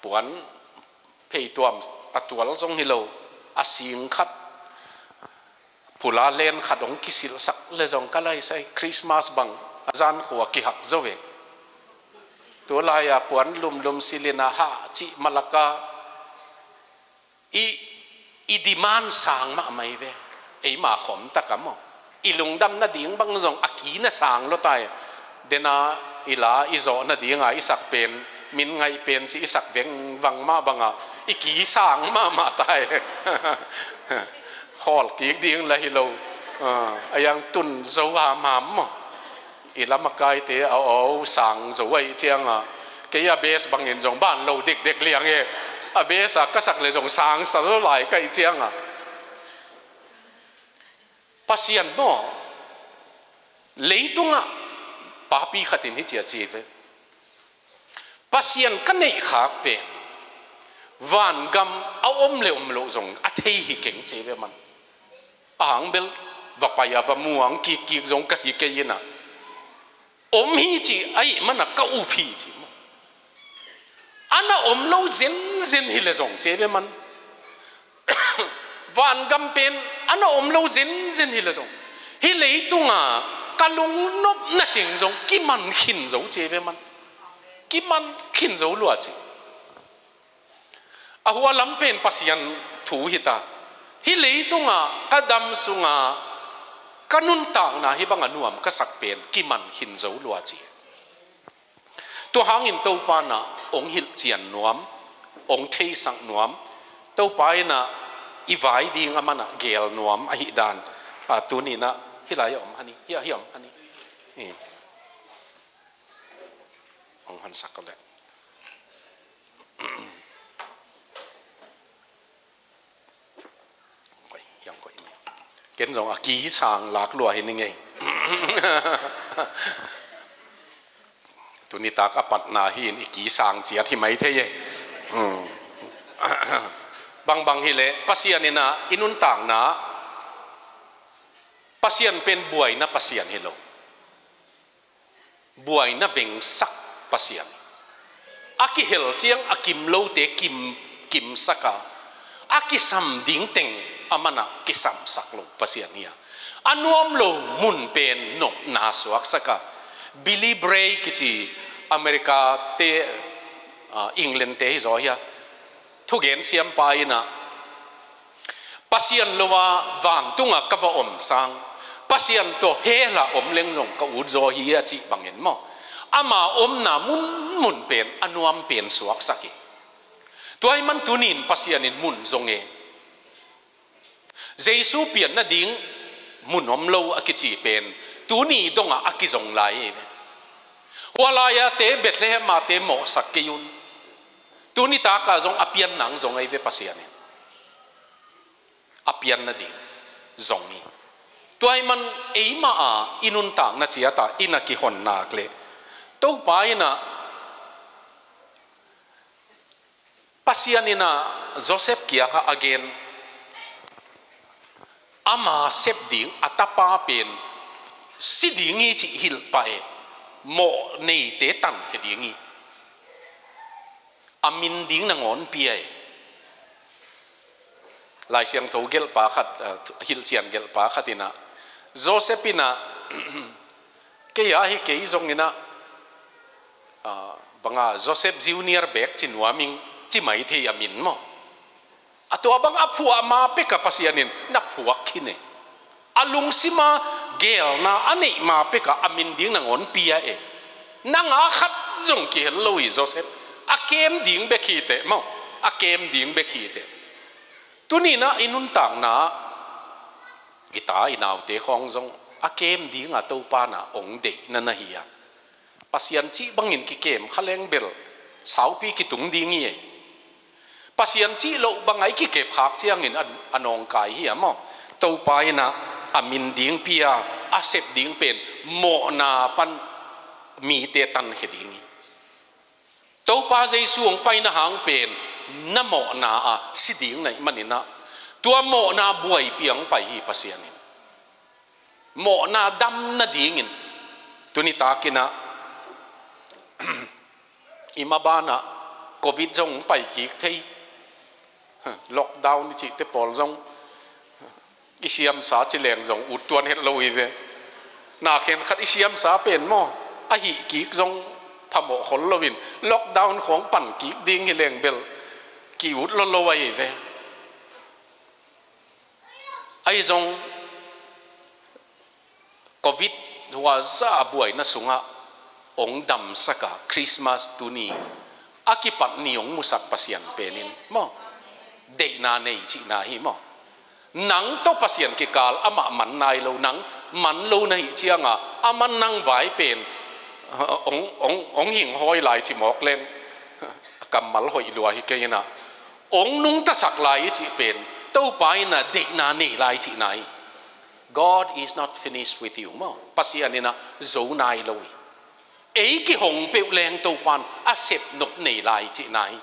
puan pheituam a tual zong hi lo, a sing khat, pula len khat hong kisilhsak le zong ka laisai Christmas bang a zan khua kihak zo ve. Tu lai-a puan lumlum silin a hah cih malaka i, i demand sang mahmah hi ve. Eima khom taka maw, i lungdam nading bang zong a kina sang lua tai. Dena i la i zawh nadinga i sak pen, min ngaih pen ci i sak vengvang mah banga i ki sang mahmah tai. Khawl kik ding la hi lo. Ah, a iang tun zo hamham maw? I lamakaite a aw sang zo ahi cianga, kei a base bangin zong ban lo dekdek liang e. A base a ka sak le zong sang sa zo lai ka hi cianga, Pasian maw, leitungah papi khatin hi cia ci ve. Pasian ka neih khak pen vangam a om le om loh zong a thei hi keng ci ve man. A hang bel va pai a va muang kikkik zong ka hi kei ina, om hi ci ahih mana ka up hi ci maw? A na om lo zenzen hi le zong ci ve man. Vangam pen a na om lo zenzen hi le zong, hih leitunga ka lungnopna teng zong kiman khin zo ci ve man. Kiman khin zo lua ci. A hua lam pen Pasian thu hi ta. Hih leitunga ka dam sunga ka nuntakna hih banga nuam ka sak pen kiman khin zo lua ci. Tua hangin Topa na ong hilhcian nuam, ong theisak nuam, Topa ina i vai ding a mana gel nuam ahi dan. A, tuni na hih lai a om hani, hih a, hih a om hani. I. Ong hansak ko le. Koih, hiang koih ni. Ken zong a kisang lak lua hi ni ngei. Tuni tak a patna hi in i kisang ciat hi mai thei e. Hmm. Bangbang hileh Pasian in ah i nuntakna, Pasian pen buaina Pasian hi lo. Buaina vengsak Pasian. A kihel ciang a kim lote kim, kimsak a, a kisam ding teng a man ah kisamsak lo Pasian hi a, a nuam lo mun pen nopna suaksak a. Billy Bray kici America te, ah, England te hi zaw hi a, thugen siampa in ah, Pasian lo a vantung ah ka va om sang, Pasian tawh hell ah om leng zong ka ut zaw hi a cih bangin maw, ama omna munmun pen a nuam pen suaksak hi. Tua ahih man tuni in Pasian in mun zong e. Jesu pian nading mun om lo a kici pen tuni dong ah a kizong lai hi ve. Hua lai-a te, Bethlehem a te mawhsak kei un. Tuni tak ah zong a pian nang zong ahi ve Pasian in. A pian nading zong hi. Tua ahih man eimah a i nuntakna ciat ah i na kihon nak leh Topa in ah, Pasian in ah Joseph kiangah a gen, ama sep ding a tapa pen si ding hi cih hilh pah e, mawh neite tankhia ding hi. A min ding nangawn pia e. Lai Siangtho gelhpa khat, ah, hilhcian gelhpa khat in ah, Joseph in ah, kei a hi kei zong in ah, ah, bang a Joseph Junior bek ci nuam ing ci mai thei a min maw. A tua bang a phuah ma pek a Pasian in na phuak khin e. A lungsim a geelna a neih ma pek a a min ding nangawn pia e. Nang a khat zong kihel lo hi Joseph. A kem ding bek hi teh maw. A kem ding bek hi teh. Tuni in ah i nuntakna, i ta i naute khawng zong a kem ding a Topa in ah ong deihna na hi a. Pasian cih bangin kikem kha leng bel saupi kitung ding hi e. Pasian cih loh bang a i kikep khak ciangin a, a nawngkai hi a maw. Topa in ah a min ding pia, a sep ding pen mawhna pan mite tankhia ding hi. Topa Jesu hong paina hang pen na mawhna a si ding na hih manin ah, tua mawhna buai piang pai hi Pasian in. Mawhna dam nadingin. Tuni takin ah i maban ah Covid zong hong pai kik thei. Lockdown i cihte pawl zong i siamsa ci leng zong ut tuan het lo hi ve. Na khenkhat i siamsa pen maw, a hih kik zong phamawh khol loin lockdown khawng pan kik ding hi leng bel ki-ut lolo ahi ve. Ahi zong Covid huaza a buaina sungah hong damsak a Christmas tuni a kipat ni hong musak Pasian penin maw, deihna nei cihna hi maw. Nang tawh Pasian kikal amah man nai lo, nang man lo na hih cianga a man nang vai pen hong, hong, hong hinghawi lai ci mawk leng a kammal hoih lua hi kei inah, hong nungtasak lai i cih pen Topa inah deihna nei lai cihna hi. God is not finished with you maw. Pasian inah zo nai lo hi. Ei kihong peuh leng Topan a sep nop nei lai cihna hi.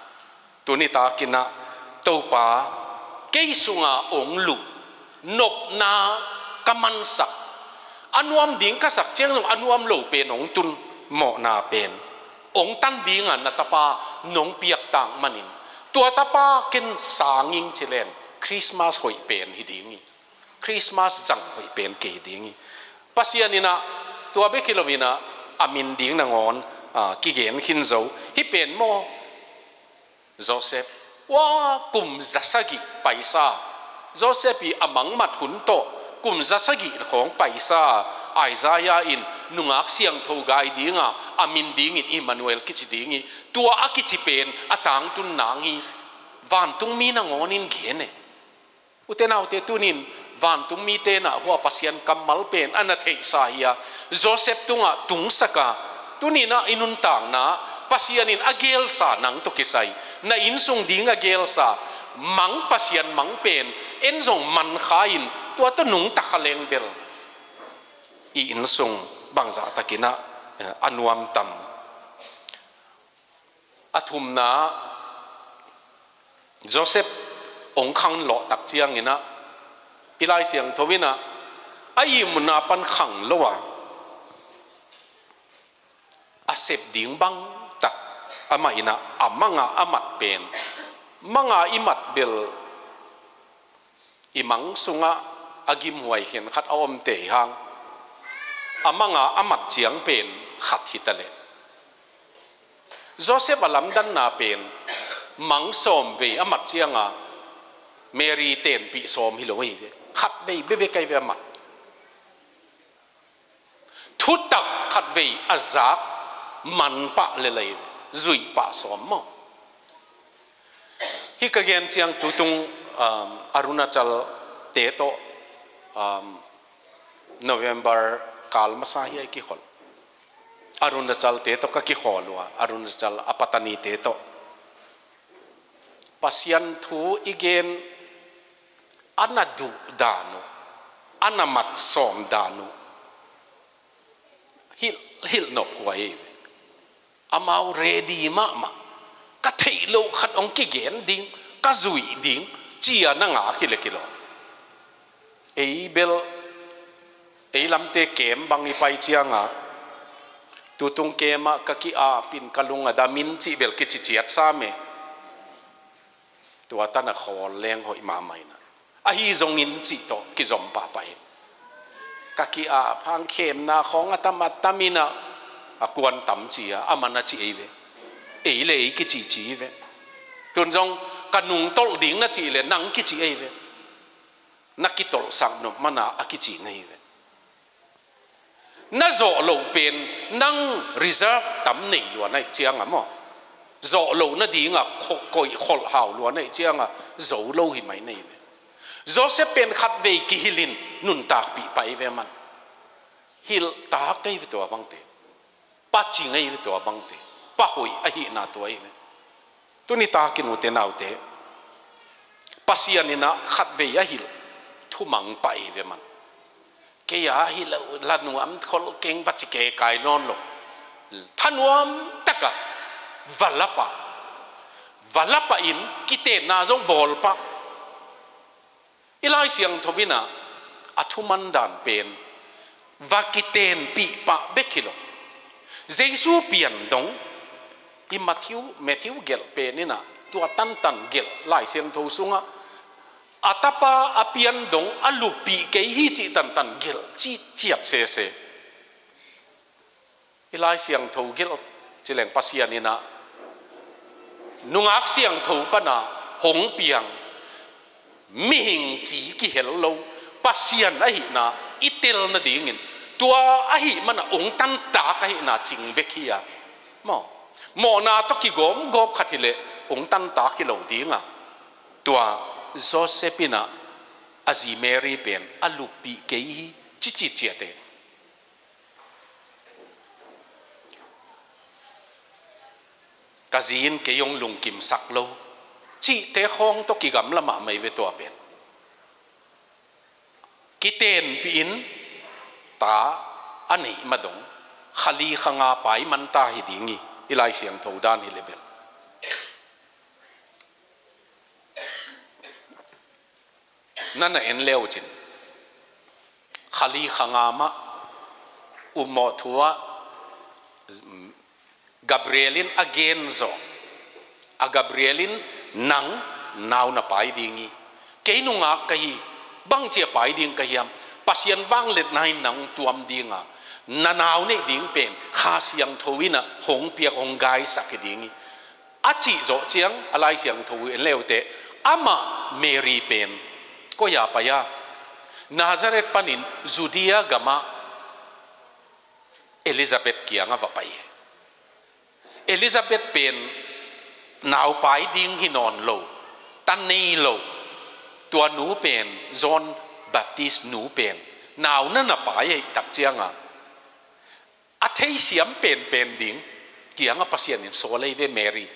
Tuni takinah Topa kei sunga hong luh nopna ka mansak, a nuam ding ka sak ciang zong a nuam lo pen hong tun, mawhna pen hong tan dinga na tapa nong piaktak manin, tua tapa ken sang ing ci len Christmas hoih pen hi ding hi. Christmas zang hoih pen kei ding hi. Pasian inah tua bek hi lo inah a min ding nangawn, ah, kigen khin zo. Hih pen maw, Joseph, ua, kum za sagih paisa, Joseph i a mangmat hun tawh kum za sagih khawng paisa, Isaiah in nungak siangtho gai dinga a min dingin Emmanuel kici ding hi. Tua a kici pen a tangtun nang hi. Vantungmi nangawnin gen e. Ute naute, tunin vantungmite inah hua Pasian kammal pen a na theihsa hi a, Joseph tungah tungsaka, tuninah i nuntakna Pasian in a gelsa nang tawh kisai, na innsung ding a gelsa mang, Pasian mang pen en zong mankha in tua tawh nungta kha leng bel i innsung bangzahtakinah, eh, a nuamtam. A thumna, Joseph hong khang lawh tak ciangin ah, i Lai Siangtho in ah, a ihmutna pan khang lo a, a sep ding bang tak amah in ah, a mang a a mat pen, mang a i mat bel, i mang sungah a gimhuai khen khat a omte i hang, a mang a a mat ciang pen khat hi ta leh. Joseph a lamdanna pen mang sawm vei a mat ciang a, Mary tenpih sawm hi lo ahi ve. Khat vei bekbek ahi ve a mat. Thutak khat vei a zak man pah lel ahi ve. Zuih pah sawm maw. Hih ka gen ciang tutung, um, Arunachal te tawh, um, November kal masa hi a i kikhol. Arunachal te tawh ka kikhawl uh a, Arunachal a Patani te tawh. Pasian thu i gen, a na duh dan uh, a na mat sawm dan uh, hilh, hilh nop huai hi ve. Amau ready mahmah. Ka theih loh khat hong kigen ding, ka zuih ding, ci-a na ngak hi leh kilawm. Ei bel, ei lamte kem bang i pai ciang a, tutung kem ah ka ki-ap in ka lung a dam in cih bel kici ciat sam e. Tua tan a khawl leng hoih mahmah in ah, ahi zongin cih tawh kizom pahpah hi. Ka ki-ap hang khemna khawng a tam a tam in ah, a kuan tam ci a, a man a ci ei ve. Ei le ei kicici hi ve. Tun zong ka nungtolh ding na cih leh nang kici ei ve. Na kitolhsak nop man a a kici na hi ve. Na zawh loh pen nang reserve tam nei lua na hih ciang a maw, zawh loh nading a kho-, koih kholh hau lua na hih ciang a zo lo hi mai na hi ve. Joseph pen khat vei kihilh in nuntakpih pah hi ve man. Hilh tak ahi ve tua bangte. Pa cing ahi ve tua bangte. Pa hoih ahihna tua hi ve. Tuni takin ute naute, Pasian in ah khat vei a hilh thumang pah hi ve man. Kei a hi lo, la nuam khol keng va ci kekai nawn lo. Thanuam tak a va la pah. Va la pah in kitenna zong bawl pah. I Lai Siangtho in ah a thuman dan pen va kitenpih pah bek hi lo. Jesu pian dong, i Matthew, Matthew gelh pen in ah tua tantan gelh, Lai Siangtho sungah a tapa a pian dong a luppih kei hi cih tantan gelh cih ciat sese. I Lai Siangtho gelh ci leng Pasian in ah nungak siangtho pan a hong piang mihing ci kihel lo Pasian ahihna i tel nadingin, tua ahih man a hong tantak ahihna cing bek hi a maw. Mawhna tawh kigawmgawp khat hi leh hong tantak hi lo ding a, tua Joseph in ah a zi Mary pen a luppih kei hi cici ciat e. Ka zi in kei hong lungkimsak lo cihte khawng tawh kigamla mahmah hi ve tua pen. Kitenpih in ta a neih ma dong kha li kha nga pai man ta hi ding hi, i Lai Siangtho dan hi leh bel. Na na en le uh cin, kha li kha nga mah upmawh thu ah Gabriel in a gen zawh a, Gabriel in nang nau na pai ding hi, kei nungak ka hi, bangci a pai ding ka hiam, Pasian vangliatna in nang tuam ding a, na nau neih ding pen Kha Siangtho in ah hong piak hong guide sak hi ding hi. A cih zawh ciang a Lai Siangtho en le uh teh, amah Mary pen koi a pai a, Nazareth panin Judea gamah Elizabeth kiangah va pai hi. Elizabeth pen naupai ding hi nawn lo, ta nei lo. Tua nu pen John Baptist nu pen nau na na pai ahih tak ciangah a theisiam penpen ding kiangah Pasian in sawl ahi ve Mary.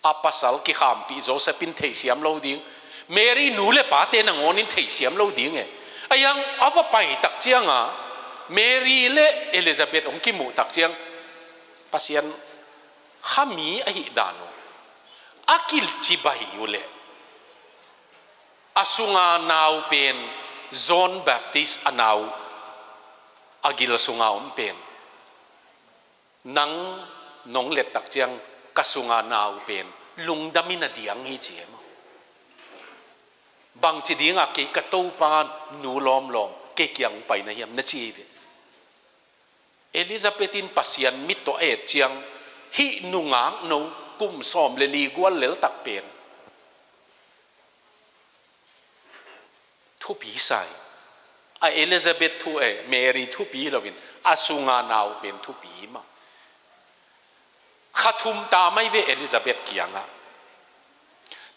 A pasal kikhampih Joseph in theisiam lo ding, Mary nu le pate nangawn in theisiam lo ding e. Ahi hang a va pai tak ciangah Mary le Elizabeth hong kimuh tak ciang Pasian kha mi ahih dan uh, A kicibai uh leh a sunga nau pen, John Baptist a nau, a gil sunga om pen, nang nong let tak ciang ka sunga nau pen lungdam in a diang hi ci e maw? Bangci dinga kei ka Topa nu lawmlawm kei kiang pai na hiam na ci hi ve. Elizabeth in Pasian mit tawh a et ciang, hih nungak no kum sawm le li gual lel tak pen thupi sa hi. A Elizabeth thu e, Mary thupi loin a sunga nau pen thupi hi mah. Kha thum ta mai ve Elizabeth kiangah.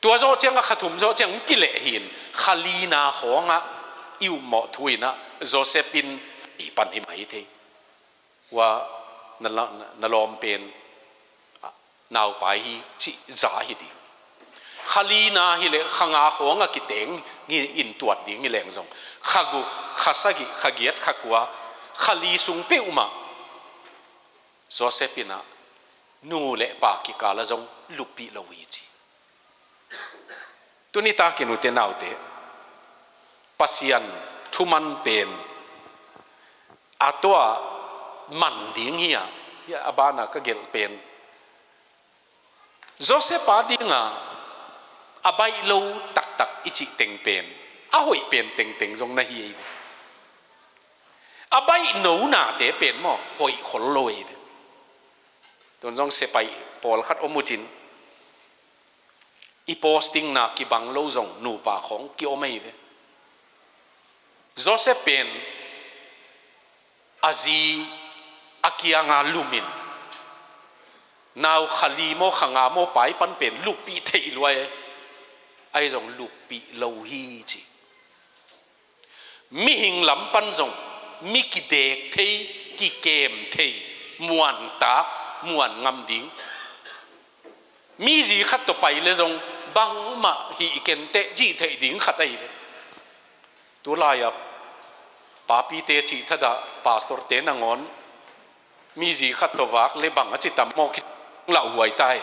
Tua zawh ciangah, kha thum zawh ciang kileh hin, kha lina khawngah i ummawh thu inah Joseph in i pan hi mah hi thei. Ua na la-, na lawm pen, ah, naupai hi cih za hi ding. Kha lina hileh kha nga khawngah kiteng hi in tuat ding hi leng zong, kha guk, kha sagih, kha giat, kha kua, kha li sung peuhmah Joseph inah nu le pa kikalah zong luppih lo hi ci. Tuni takin ute naute, Pasian thuman pen a tua man ding hi a, hi a bana ka gelh pen, Joseph a dinga a baih lo taktak i cih teng pen, a hoih pen tengteng zong na hi ei ve. A baih no nate pen maw, hoih khol lo ei ve. Tun zong sepaih pawlkhat om uh cin, i posting na kibang lo zong nupa khawng kiom ei ve. Joseph pen a zi a kianga lumin, nau kha li maw, kha nga maw, pai pan pen luppih theih lua e. Ahi zong luppih lo hi ci. Mihing lam pan zong mi kidek thei, kikem thei, muantak, muan ngam ding. Mi zi khat tawh pai le zong bangmah hih kenteh cih theih ding khat ahi ve. Tulai-a papite cih thadah pastorte nangawn mi zi khat tawh vak le bang a ci tam maw, ki lauhuai ta hi.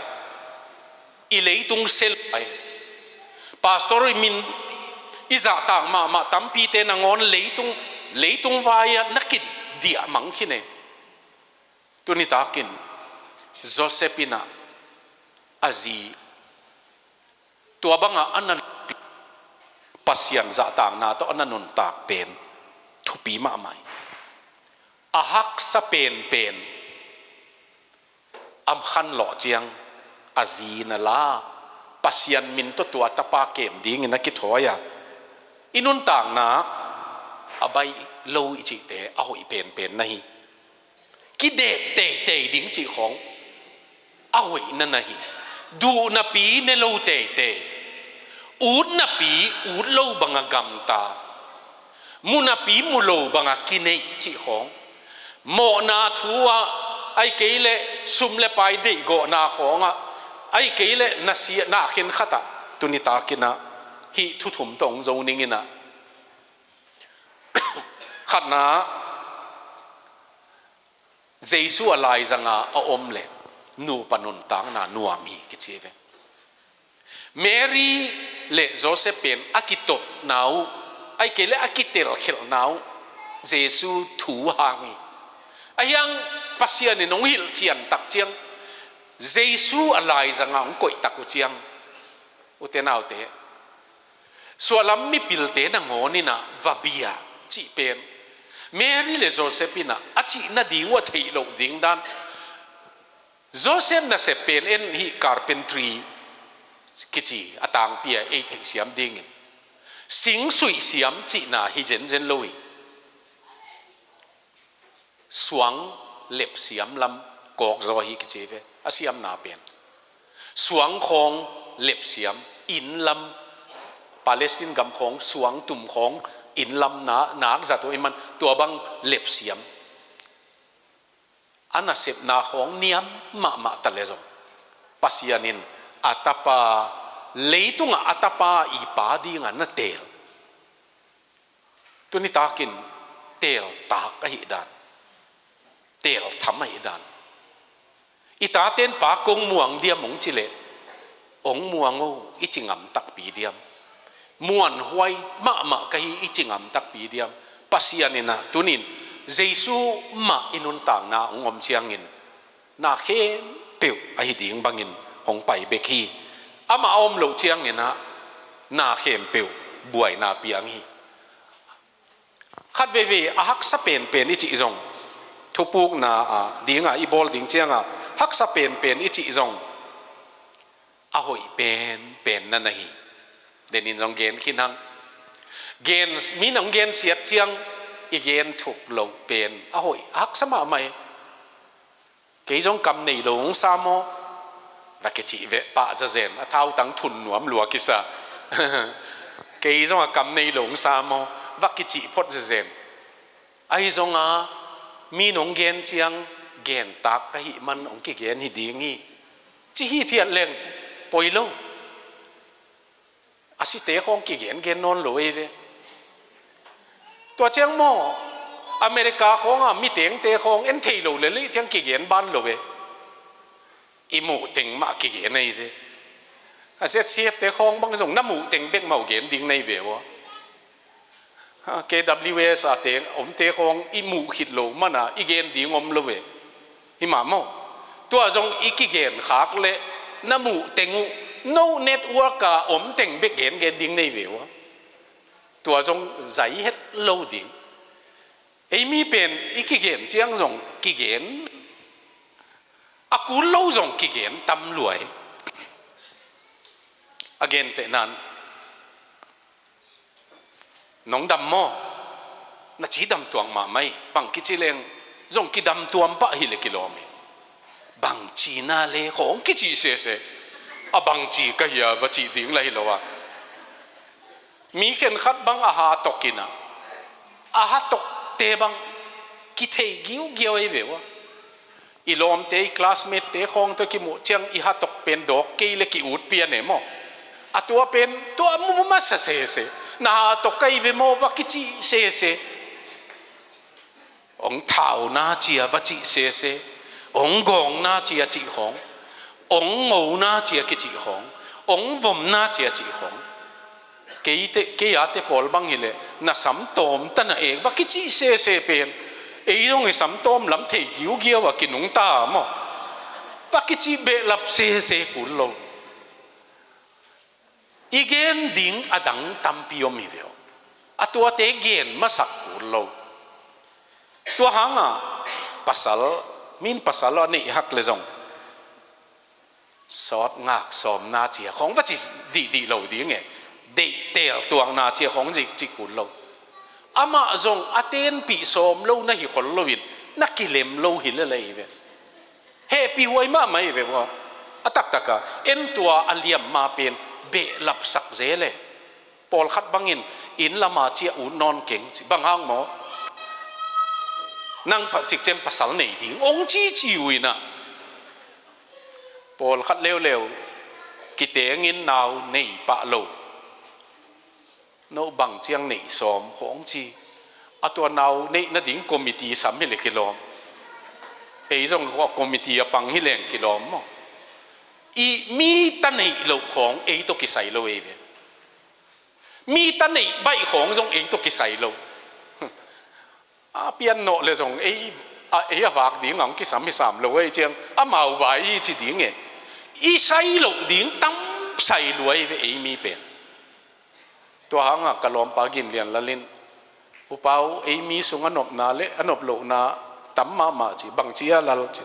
I leitung sel ai. Pastor i min i zahtak mahmah tampite nangawn leitung, leitung vai-ah na kidiah mang khin e. Tuni takin Joseph inah a zi tua bangah a na, Pasian zahtakna tawh a na nuntak pen thupi mahmah hi. A haksa penpen, a khanlawh ciang a zi na la, Pasian min tawh tua tapa kem dingin a kithawi a, i nuntakna a baih lo i cihte a hoih penpen na hi. Kidek teitei ding cih khawng a hoihna na hi. Duh napi ne lo teitei, ut napi ut lo banga gamta, mu napi mu lo banga kineih cih khawng, mawhna thu-ah, ahih kei leh sum le pai deihgawhna khawngah, ahih kei leh na sia na khenkhatah, tuni takinah hih thu thum tawh hong zo ning inah. Khatna, Jesu a laizanga a om le nupa nuntakna nuam hi kici ve. Mary le Joseph pen a kitotna uh, ahih kei le a kitelkhelhna uh Jesu thu hang hi. Ahi hang Pasian in hong hilh cian tak ciang, Jesu a laizanga hong koih tak uh ciang, ute naute, suahlam mipilte nangawn inah va bia cih pen Mary le Joseph inah a cih nading uh a theih loh ding dan. Joseph nasep pen en hih carpentry kici a tangpi-a ei theihsiam dingin, singsuih siam cihna hi zenzen lo hi. Suang lepsiam lam kawkzaw hi kici ve, a siamna pen. Suang khawng lepsiam, inn lam, Palestine gam khawng suang tum khawng inn lam na, nak zat uh i man, tua bang lepsiam. A nasepna khawng niam mahmah ta le zong, Pasian in a tapa, leitungah a tapa i pa dinga na teel. Tuni takin teeltak ahih dan, teeltham ahih dan. I taten pa kong muang diam hong ci leh, Hong muang o, i ci ngam takpi diam? Muanhuai mahmah ka hi, i ci ngam takpi diam? Pasian in ah tunin Jesu mah i nuntakna hong om ciangin na khempeuh ahi ding bangin hong pai bek hi. Amah a om loh ciangin ah na khempeuh buaina piang hi. Khat veivei a haksa penpen i cih zong, thupukna a dinga i bawl ding cianga haksa penpen i cih zong a hoih penpen na na hi. Denin zong gen khin hang. Gen, mi nong gen siat ciang i gen thuk loh pen a hoih a haksa mahmah hi. Kei zong kam nei lo hong sa maw? Va kicih veh pah zazen, a thautang thun nuam lua kisa. Kei zong a kam nei lo hong sa maw? Va kicih phot zazen. Ahi zonga mi nong gen ciang gen tak ka hih man hong kigen hi ding hi, ci hithiat leng poi lo. A site khawng kigengen nawn lo ei ve. Tua ciang maw, America khawnga mitengte khawng en thei lo lel ciang kigen ban lo ve. I muh teng mah kigen ei ve. A Z C F te khawng bang zong na muh teng bek mah uh gen ding nei ve ua. Ha, K W S a teng omte khawng i muh khit lo mana i gen ding om lo ve. Hi mah maw? Tua zong i kigen khak leh na muh teng uh, no network a om teng bek gengen ding nei ve ua. Tua zong zai het lo ding. Ei mi pen i kigen ciang zong kigen, a kul lo zong kigen tam luai. A gentehnan, nong dam maw? Na ci dam tuang mahmah hi. Bang kici leng zong kidam tuam pah hi le kilawm hi. Bang ci na le khawng kici sese. A bang ci ka hia va cih ding la hi lo a. Mi khenkhat bang a ha tok in a, a ha tokte bang kithei giugiau ei ve ua. I lawmte, i classmate te khawng tawh kimuh ciang i ha tok pen dawk kei le ki-ut pian e maw? A tua pen tua mu masa sese. Na ha tok ka hi ve maw va kici sese. Ong thauna cia va cih sese. Ong gawngna cia cih khawng. Ong ngona cia kicih khawng. Ong vomna cia cih khawng. Kei te, kei a te pawl bang hileh na samtawm tana ek va kicih sese pen. Ei zong i samtawm lam thei giugiau a kinungta maw? Va kicih behlap sese kul lo. I gen ding a dang tampi om hi ve aw. A tuate gen masak kul lo. Tua hanga pasal, min pasal a neih hak le zong sawt ngak sawmna cia khawng va ci dihdih lo ding e. Deih teel tuakna cia khawng zik cik kul lo. Amah zong a tenpih sawm lo na hi khol loin na kilem lo hi lel ei ve. Hehpih huai mahmah hi ve ua. A taktaka en tua a liam ma pen behlapsak zel e. Pawlkhat bangin inn lama ciah ut nawn keng ci, bang hang maw? Nang pa cikcem pasal nei ding ong cici uh inah. Pawlkhat leuleu kitengin nau nei pah lo. No bang ciang neih sawm khawng ci. A tua nau neih nading committee sam hileh kilawm. Ei zong a committee a pang hileng kilawm maw? I mi ta neih loh khawng ei tawh kisai lo ei ve. Mi ta neih baih khawng zong ei tawh kisai lo. A pian nawh le zong ei a, ei a vak ding ang kisam hi sam lo ei ciang amau vai hi ci ding e. I sai loh ding tam sai luai ve ei mi pen. Tua hanga ka lawmpa Gin Lian Lal in, "Upa uh, ei mi sung a nopna le a nop lohna tam mahmah ci, bang ci a lal ci.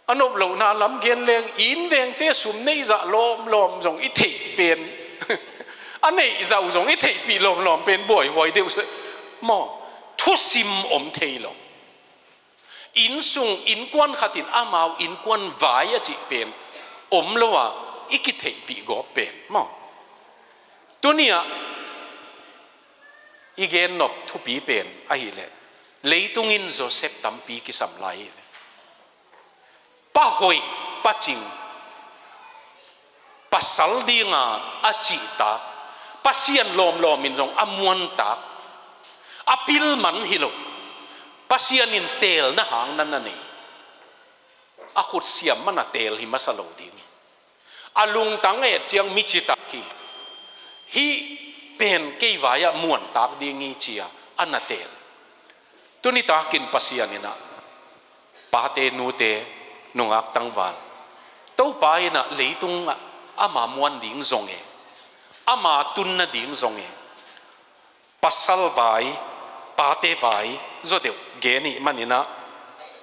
A nop lohna lam gen leng inn vengte sum neih zah lawmlawm zong i theih pen, a neih zah uh zong i theihpih lawmlawm pen buaihuai deuh seh maw? Thusim om thei lo. Inn sung innkuan khatin amau innkuan vai a cih pen om lo a, i kitheihpih gawp pen maw?" Tuni-ah i gen nop thupi pen ahileh leitung in Joseph tampi kisam lai hi. Pa hoih, pa cing, pasal dinga a cihtak, Pasian lawmlawm in zong a muantak, a pil man hi lo. Pasian in teelna hang na na nei. A khut siam mana teel hi masa lo ding hi. A lungtang et ciang mi citak hi. Hih pen kei vai-ah muantak ding hi ci-a a na teel. Tuni takin Pasian in ah pate, nute, nungak tangval, Topa in ah leitungah ama muan ding zong e, ama tunna ding zong e, pasal vai, pate vai zaw deuh gen ih manin ah,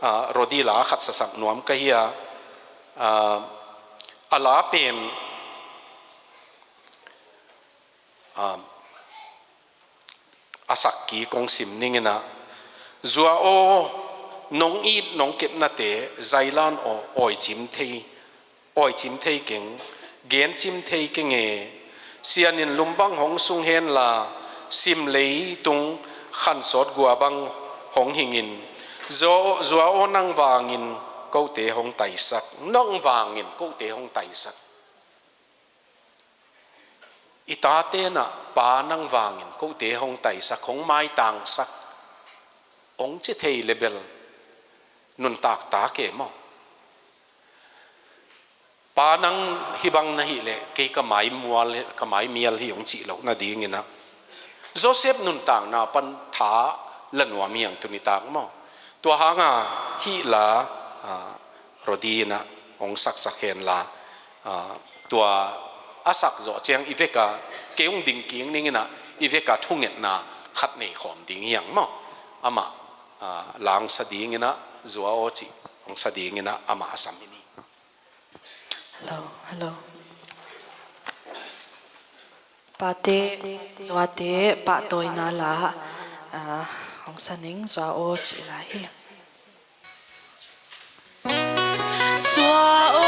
ah, Rodi la khat sasak nuam ka hi a, ah, a la pen, ah, a sak kik kong sim ning in ah, Zua aw, nong it nong kepnate zailan aw, awicim thei, awicim thei keng, gencim thei keng e. Sian in lum bang hong sung hen la, sim leitung khansawt gua bang hong hing in. Zua, Zua aw, nang vangin kote hong taisak, nang vangin kote hong taisak. I tate in ah, Pa, nang vangin kote hong taisak, hong maitangsak, hong ci thei le bel nuntak tak e maw? Pa, nang hih bang na hih leh kei ka mai mual, ka mai mial hi, hong cih loh nading in ah, Joseph nuntakna pan tha la nuam hi hang tuni tak maw? Tua hang a hih la, ah, Rodi in ah hong saksak hen la, ah, tua a sak zawh ciang i vek a, kei hong ding kik ning in ah, i vek a thungetna khat nei khawm ding hi hang maw? Amah, ah, la hong sa ding in ah, Zua aw cih hong sa ding in ah, amah a sam in hi. Hello, hello. Pate, Zuate pahtawina la, ah, hong sa ning, Zua aw cih la hi. Zua aw.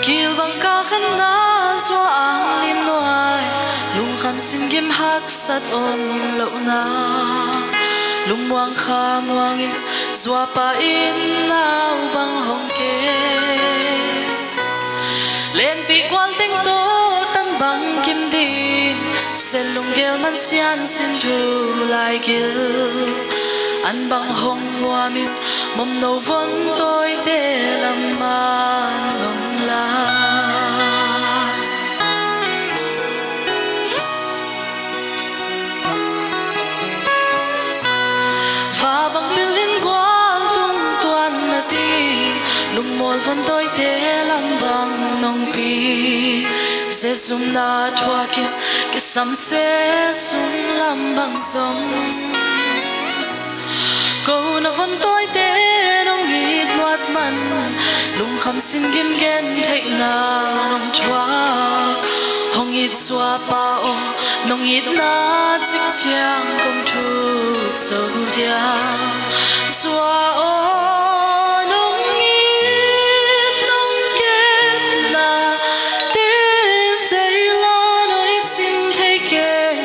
Kilbang kah khatna, Zua ang lim nuai, lungkham sin gim haksat om lohna, lungmuang kha muang in, Zuapa in nau bang hong kem. Lenpih gual teng tawh tan bang kim ding, Sia lunggel man Sian sin thu lai gil, an bang hong muam in, momno von tawite lam man hong la. Va bang pil in gual tung tuan na ding, lungmual von tawite lam bang nong pi. Sia zumna thuak in, kisam Sia zum lam bang zong. Ko na von tawite nong it luat man, lungkham sin gim gentheihna nong thuak. Hong it Zuapa aw, nong itna cik ciang kong thuk zo dia. Zua aw, nong it nong kepna te zai la, nong it cim thei keng,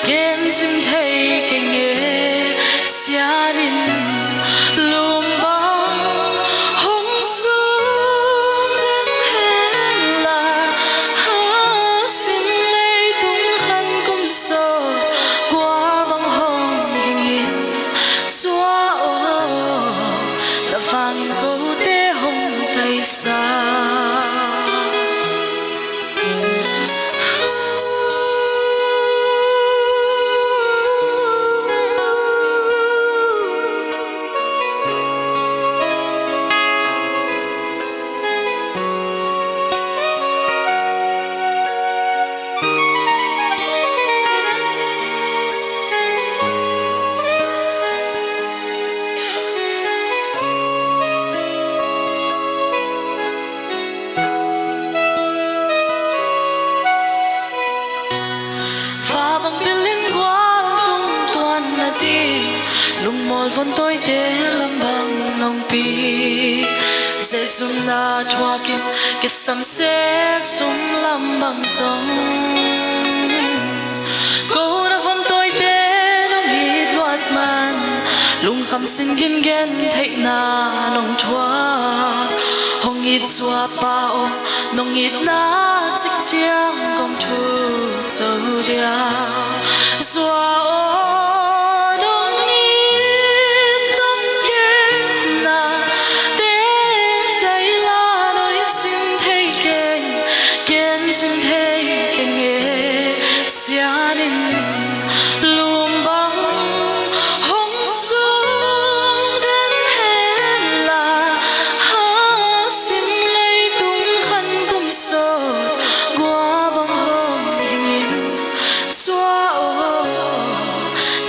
gen cim thei keng e. Sian in lum bang hong sung den hen la, ha sin leitung khan kum sawm gua bang hong hing in, Zua aw, na vangin kote hong taisak. Va bang pil in gual tung tuan na ding, lungmual von tawite lam bang nong pi. Sia zumna thuak in, kisam Sia zum lam bang zong. Ko na von tawite nong it luat man, lung Khamsing gin gentheihna nong thuak, hong it Zua pa aw, nong itna cik ciang kong thuk zo dia. Zua aw, nong it nong kemna te, zaila noi cin thei keng, gen cin thei keng e. Sian in lum bang hong sung den hen la, ha sim leitung khan kum sawt gua bang hong hing in. Zua aw,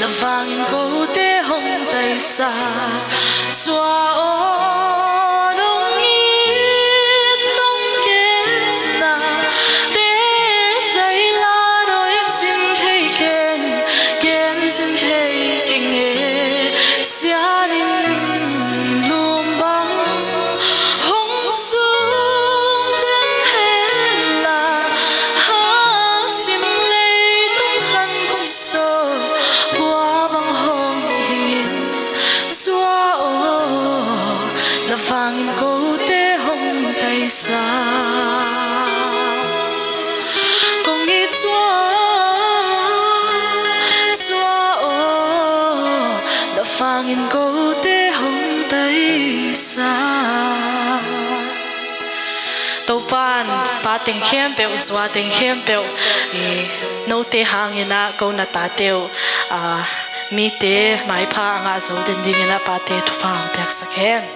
na vangin kote hong taisa. Zua aw, nong it nong kemna te, zaila noi cin thei keng, gen cin thei keng e. Sian in lum bang hong sung den hen la, ha sim leitung khan kum sawt gua bang hong hing in. Zua aw, na vangin kote hong taisa. Kong it Zua, Zua aw, na vangin kote hong taisa. Topa'n pa teng khempeuh, Zua teng khempeuh, i, note hangin ah ko na tate uh, a, mite maipha a ngah zo den dingin ah pate thupha hong piaksak hen.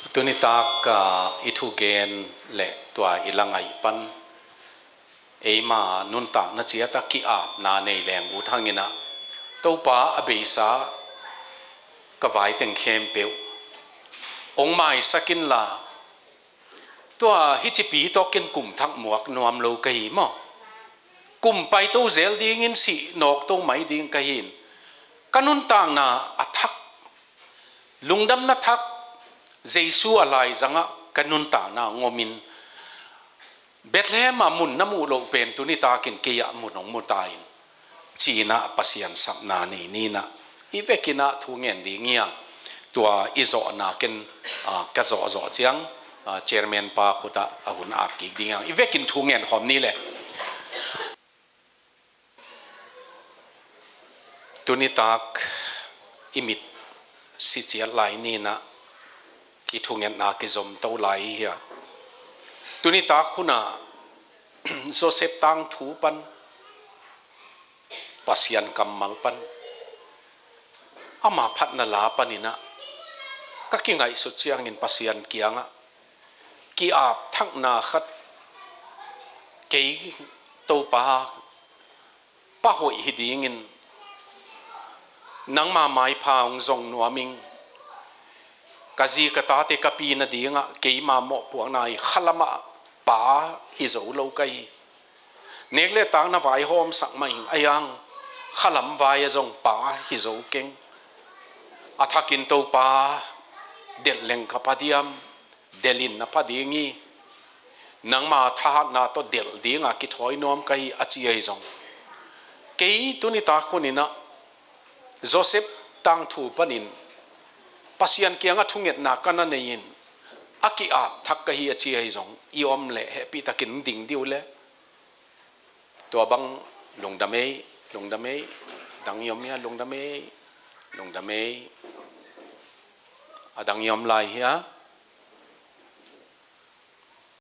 Tunitak, ah, i thugen le tua i la ngaih pan eima nuntakna ciat a ki-apna nei leng ut hangin ah, Topa a beisa ka vai teng khempeuh hong maisak inla, tua hih cipi tawh ken kum thak muak nuam lo ka hi maw? Kum paito zel dingin sih nawkto mai ding ka hi in, ka nuntakna a thak, lungdamna thak, Jesu a laizangah ka nuntakna hong om in, Bethlehem ah mun na muh loh pen tunitakin kei ah mun hong mu ta in, ci-in ah Pasian sapna nei ni in ah, i vekin ah thu ngen ding hi hang. Tua i zawhna ken, ah, ka zawhzawh ciang, ah, chairman pa khut ah a hun ap kik ding hi hang. I vekin thu ngen khawm ni le. Tunitak i mit si ciat lai ni in ah, i thungetna kizom to lai hi a. Tunitak hun ah Joseph tangthu pan, Pasian kammal pan, ama phatna la panin ah ka kingaihsut ciangin Pasian kiangah ki-ap thakna khat, kei Topa, pa hoih hi dingin nangma maipha hong zong nuam ing. Ka zi ka tate ka pi nadingah keima mawhpuakna hi, khalam ah pa hi zo lo ka hi. Nek le tak na vaihawmsak mah ing, ahi hang khalam vai ah zong pa hi zo keng. A thakin Topa, delh leng ka pha diam, delh in na pha ding hi. Nangma thahatna tawh delh dinga kithawi nuam ka hi, a ci ahi zong, kei tunitak hunin ah Joseph tangthu panin Pasian kiangah thungetna ka na nei in, a ki-ap thak ka hi, a ci ahi zong, i om leh hehpihtakin ding dih uh le. Tua bang, lungdam ei, lungdam ei, a dang i om hia, lungdam ei, lungdam ei, a dang i om lai hia.